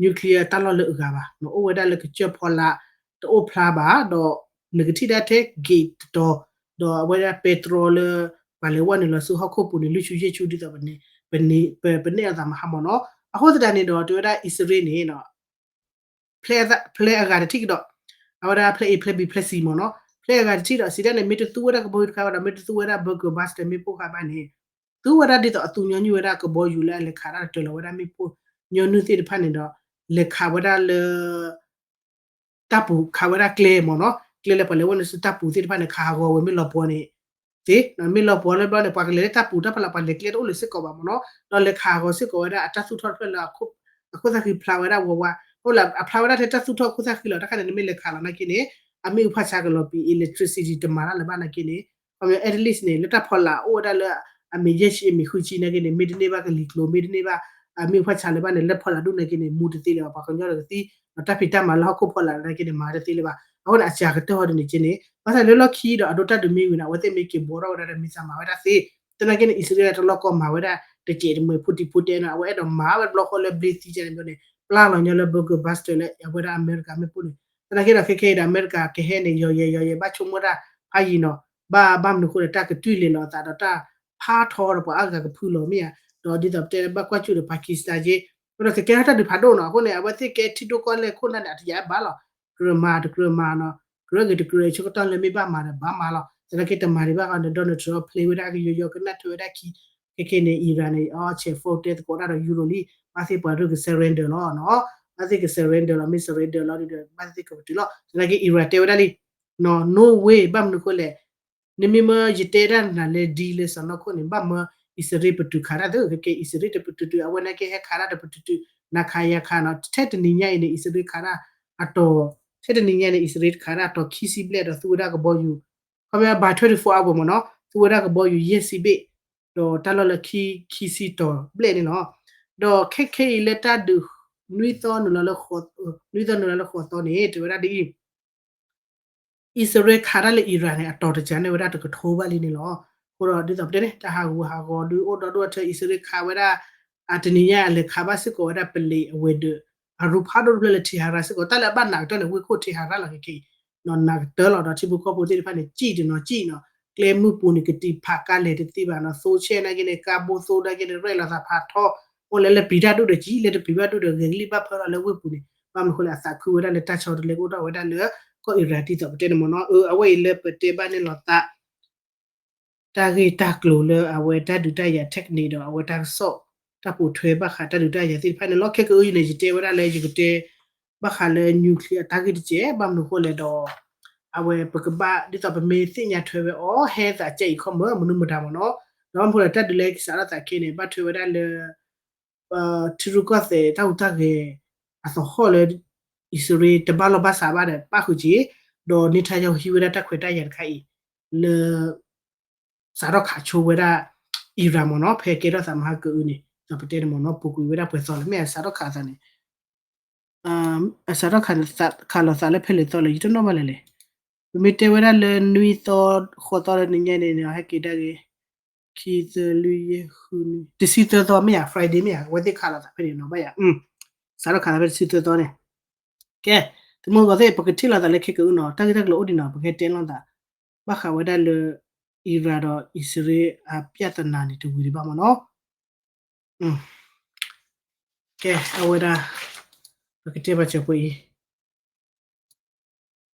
nuclear တၢ်လီၢ်လၢအဂၤဘၣ်, နအိၣ်ဝဲဒၣ်လၢကစၢၢ်ဖီလာ် တအိၣ်ဖျါဘၣ်, ဒီးနကထံၣ်ဒၣ်ထဲ gate တတီၤ, ဒီးအဝဲဒၣ် ပဲတြီလၢ ပှၤလဲၤဝဲနုာ်လီၤဆူဟီၣ်ခိၣ်ပူၤန့ၣ် လွံၢ်ဆူယဲၢ်ဆူ ဒ်သိး ပန့ၢ်အသးမဟါမ့ၢ်နီၤ. အဃိသတးန့ၣ်ဒီး တဲဝဲဒၣ်အံၣ်စရ့လးန့ၣ် ဖဲအဂၤတထံၣ်ကဒီး, အဝဲဒၣ် plan A, plan B, plan C မ့ၢ်နီၤ, plan အဂၤတထံၣ်ဒီး စံးဒၣ်န့ၣ် မ့ၢ်တသူဝဲဒၣ်ကဘီယူၤတခါဝဲဒီး မ့ၢ်တသူဝဲဒၣ် bunker buster မ့ၣ်ပိၢ်ဃာ်ဘၣ်န့ၣ်, သူဝဲဒၣ်ဒ်သိးအသူညီနုၢ်ဝဲဒၣ်ကဘီယူၤလၢအလဲၤခးတၢ် တၢၤလီၤဝဲဒၣ်မ့ၣ်ပိၢ်ညီနုၢ်သ့ၣ်တဖၣ်န့ၣ်ဒီး လဲၤခးဝဲဒၣ်လၢ တၢ်ပူၤ ခးဝဲဒၣ်ကျဲမ့ၢ်နီၤ, ကျဲလၢပှၤလဲၤဝဲနုာ်ဆူတၢ်ပူၤသ့ၣ်တဖၣ်န့ၣ် ခးဟးဂီၤဝဲမ့ၢ်လီၤပှီၤန့ၣ်သ့, မ့ၢ်လီၤပှီၤလၢဘျီန့ၣ် ပှၤကလဲၤလၢတၢ်ပူၤတၢ်ဖီလာ် ပှၤလဲၤကျဲတအိၣ်လၢၤစ့ၢ်ကီးဘၣ်မ့ၢ်နီၤ, ဒီးလဲၤခးဟးဂီၤစ့ၢ်ကီးဝဲဒၣ်အတၢ်သူၣ်ထီၣ်တဖျၢၣ်လၢ အခိၣ်သၣ်ဃံဖျါဝဲဒၣ်ဝးဝး, အဖျါဝဲဒၣ်ထဲတၢ်သူၣ်ထီၣ်အခိၣ်သၣ်ဃံလီၤ. တခါန့ၣ်နမ့ၢ်လဲၤခးလီၤနာ်က့န့ၣ် အမ့ၣ်အူဖးဆါကလီၤပံၤ electricity တမၤတၢ်လၢၤဘၣ်နာ်က့န့ၣ်, ခီပညီ at least န့ၣ် လၢတၢ်ဖီလာ်အိၣ်ဝဲဒၣ်လၢ အမ့ၢ်ယဲၢ်ဆံအမ့ၢ်ဃုဆံနာ်က့န့ၣ် မ့ၢ်တန့ၢ်ဘၣ်ကလံၤကျိၤ မ့ၢ်တန့ၢ်ဘၣ် အမ့ၣ်အူဖးဆါလၢၤဘၣ်န့ၣ် လၢဖီလာ်ဒူၣ်နာ်က့န့ၣ် မူတသ့လၢၤဘၣ်, ပှၤကညီဒီးကသံ, ဒီးတၢ်ဖံးတၢ်မၤလၢဟီၣ်ခိၣ်ဖီလာ်နာ်က့န့ၣ် မၤတသ့လၢၤဘၣ်. အဃိန့ၣ် အစှၤကတၢၢ်ဟီဒ်န့ၣ်က့န့ၣ် ဘၣ်ဆၣ်လၢလီၢ်ခံဒီးအဒိတၢ်တမံၤဝံၤန့ၣ် အဝဲသ့ၣ်မ့ၢ်က့ၤဘှီထီၣ်ဝဲဒၣ်ဒီး မ့ၢ်သးမၤဝဲဒၣ်သ့, သနာ်က့န့ၣ် အံၣ်စရ့လးတလီၢ်ကီၢ်မၤဝဲဒၣ် တစဲးတမှဲၤ ဖိတံၤဖိတဲန့ၣ် အဝဲအဲၣ်ဒိးမၤဝဲတဘျီဃီလၢဘျ့သံကန့ၣ်ဘျီန့ၣ် ပျၢ်လီၤညီလၢ bunker buster လၢအဝဲဒၣ်အမဲရကၤမ့ၣ်ပိၢ်န့ၣ်, သနာ်က့ဒီးခဲခဲအံၤဒီး အမဲရကၤကဟဲန့ၣ် ယီၤယဲၤယီၤယဲၤ ဘၣ်ဆိကမိၣ်တၢ်ဖးယံာ်နီၤ, ဘၣ်ဘၣ်မနုၤအဃိဒီး တၢ်ကတွံၢ်လဲၤလီၤအသးဒီးတၢ်ဖးထီဒီးပှၤအါဂၤကဖုလီၤမ့ၢ်ဧါ ဒ်သိးပတဲဘၣ်ကွၢ်စူၣ်ဒီး Pakistan က့, အဃိဒီးကကဲထီၣ်တၢ်ဒုးဖးဒိၣ်နီၤ. အဃိန့ၣ် အဝဲသ့ၣ်ကဲထံဒိၣ်ကီၢ်လဲၢ်ခိၣ်နၢ်န့ၣ် အတယာ်ဘၣ်လီၤ. ကြၢးမၤတကြၢးမၤနီၤ, ကြၢးဂ့ၤတကြၢး ဆၢကတီၢ်လၢမ့ၢ်ဘၣ်မၤဒီးဘၣ်မၤလီၤ. သနာ်က့တမၤဒံးဘၣ်ဃီန့ၣ် Donald Trump play ဝဲဒၣ်ကယီယီကနၣ်ထွဲဝဲဒၣ်ခံ, ခဲကနံၣ်န့ၣ် Iran န့ၣ် အီ ဆဲး phone တဲသကိးတၢ်ဒီး ယူရိၤလံ, ဘၣ်သ့ၣ်ပှၤရူၢ်က surrender လီၤနီၤ. ဘၣ်သ့ၣ်က surrender လီၤ, မ့ၢ် surrender လီၤဒီး ဘၣ်သ့ၣ်ကပတုာ်လီၤ. သနာ်က့ Iran တဲဝဲဒၣ်လံ, no way, ဘၣ်မနုၤအဃိလဲၣ် နမ့ၢ်မၢယတဲဒၣ်နၤလၢဒ်လၢစီၤနီၢ်ခိၣ်န့ၣ် ဘၣ်မၢအံၣ်စရ့လးပတုာ်ခးတၢ်သ့, ခဲကနံၣ်အံၣ်စရ့လးတပတုာ်တုာ် အဝဲသနာ်က့ဟဲခးတၢ်တပတုာ်တုာ် နၤခးယၤခးနီၤ. ထဲတနံၤညါအံၤန့ၣ် အံၣ်စရ့လးခးတၢ်အတီၤ, ထဲတနံၤညါန့ၣ် အံၣ်စရ့လးခးတၢ်အတီၤခံဆံဘျဲၣ်ဒီးသူဝဲဒၣ်ကဘီယူၤ, ခီပညီ by twenty-four hour မ့ၢ်နီၤ, သူဝဲဒၣ်ကဘီယူၤယဲၢ်ဆံဘ့ၣ်, ဒီးတၢ်လီၢ်လၢခံ ခံဆံတီၤဘျဲၣ်န့ၣ်လီၤ. ဒီးခဲခဲအံၤလၢတၢ်ဒုး နွံသီနုာ်လီၤလၢ နွံသီနုာ်လီၤလၢဃိးသီန့ၣ် တဲဝဲဒၣ်ဒ်အံၤ အံၣ်စရ့လးခးတၢ်လၢ Iran န့ၣ် အတီၤတကၢန့ၢ်ဝဲဒၣ်တကထိဘၣ်လံန့ၣ်လီၤ. အဃိဒီးဒ်သိးပတဲန့ၣ် တၢ်ဟးဂူာ်ဟးဂီၤဒုးအိၣ်ဒီဒူၣ်အထၢ အံၣ်စရ့လးခးဝဲဒၣ်, အတနံၤညါအလဲၤခးဘၣ်စ့ၢ်ကီးဝဲဒၣ်ပလံးအဝဲၤဒၢး အရူၢ်ဖးဒိၣ်တဖျၢၣ်လၢ Tehran စ့ၢ်ကီး, တၢ်လၢအဘၣ်နာ်ကတၢၢ်န့ၣ် ဝ့ၢ်ခိၣ် Tehran လီၤခဲကနံၣ်အံၤ, နာ်ကတၢၢ်လီၤ. ဒီးထံဖိကီၢ်ဖိသ့ၣ်တဖၣ်န့ၣ် စံၣ်တနီၤစံၣ်နီၤ, ကျဲမုၢ်ပူၤန့ၣ် ကတံာ်ဖးကါလဲၤတသ့ဘၣ်နီၤ, သိဆဲၣ်နာ်က့န့ၣ် ကါဘိသိနာ်က့န့ၣ် ရဲၣ်လီၤသးဖးထီ, အိၣ်လၢလၢပျံၤတၢ်ဒိၣ်ဒီးကံ, လၢတပျံၤဘၣ်ဒိၣ်ဒီးဂဲၤကလံၣ်ဘၣ်ဖၢလီၤလၢဝ့ၢ်ပူၤန့ၣ်, ဘၣ်မနုၤအဃိလဲၣ် အသးခုဝဲဒၣ်လၢတၢ်ဆီတလဲကအိၣ်ထီၣ်ဝဲဒၣ်လၢ ကီၢ် Iran ဒ်သိးပတဲန့ၣ်မ့ၢ်နီၤ. အဝဲအံၤလၢပတဲဘၣ်န့ၣ်လီၤသး တၢ်ဂ့ၢ်တၢ်ကျိၤလၢအဝဲတၢ်ဒုးတၢ်ယၤ technique ဒီးအဝဲတၢ်ကစီၣ် တၢ်ပိာ်ထွဲဘၣ်ဃးတၢ်ဒုးတၢ်ယၤသ့ၣ်တဖၣ်န့ၣ်လီၤ. ခဲကအုယန့ၣ် ယတဲဝဲဒၣ်လၢယကတဲ ဘၣ်ဃးလၢ nuclear အတၢ်ဂ့ၢ်တကဲး, ဘၣ်မနုၤအဃိလဲၣ်ဒီး အဝဲပကဘၣ်ဒ်သိးပမ့ၢ်သ့ၣ်ညါထွဲဝဲအီၤ ဟဲသးကဲအံၤခီမၢ် မနုၤမတၤမ့ၢ်နီၤ, ဒီးမ့ၢ်လၢတၢ်ဒုးလၢကစးထီၣ်သးခဲန့ၣ် ဘၣ်ထွဲဝဲဒၣ်လၢ ထံရူၢ်ကီၢ်သဲးတၢ်ဟူးတၢ်ဂဲၤအသဟီၣ်လၢ အံၣ်စရ့လးတဘၣ်လီၢ်ဘၣ်စးဘၣ်ဒီး ပၣ်ဃုာ်က့ၤ, ဒီး Netanyahu ဟံးဝဲဒၣ်တၢ်ခွဲးတၢ်ယာ်တခါအံၤ လၢ စးထီၣ်ခးဆိဝဲဒၣ် Iran မ့ၢ်နီၤ, ဖဲကဲထီၣ်သးမဟါကအုန့ၣ် ဒီးပတဲန့ၣ်မ့ၢ်နီၤ ပူၤကွံာ်ဝဲဒၣ်ပှဲၤသီလၢ မ့ၢ်အစးထီၣ်ခးအသးန့ၣ် အစးထီၣ်ခးလီၤသးလၢဖဲလဲၣ်သီလဲၣ် ယတနီၣ်ဘၣ်လဲၣ်လဲၣ်. ပမ့ၢ်တဲဝဲဒၣ်လၢနွံသီ ဃိးသီလၢနံၤညါန့ၣ် ဟဲက့ၤဒၣ်ဂ့ၤ ခံ သၢ လွံၢ် ယဲၢ် ဃု နွံ တဆံသၢသီ မ့ၢ်ဧါ Friday မ့ၢ်ဧါ အဝဲသ့ၣ်ခးလီၤသးဖဲန့ၣ်နီၤ ဘၣ်ယၤ စးထီၣ်ခးသးဖဲတဆံသၢသီန့ၣ် ကဲ သုမုၢ်ဂီၤသ့ၣ် ပကထံၣ်လိာ်သးလၢခဲကအုနီၤ တၢ်ဂ့ၢ်တၢ်ကျိၤအိၣ်ဒံးနီၤ ပကဟဲတဲလိာ်သး ဘၣ်ဃးဝဲဒၣ်လၢ Iran ဒီးအံၣ်စရ့လးအပြဿနာန့ၣ် တဝံၤဒံးဘၣ်မ့ၢ်နီၤ. ကဲ အဝဲဒၣ် ပကတဲဘၣ်စၢၤပှဲၤအံၤ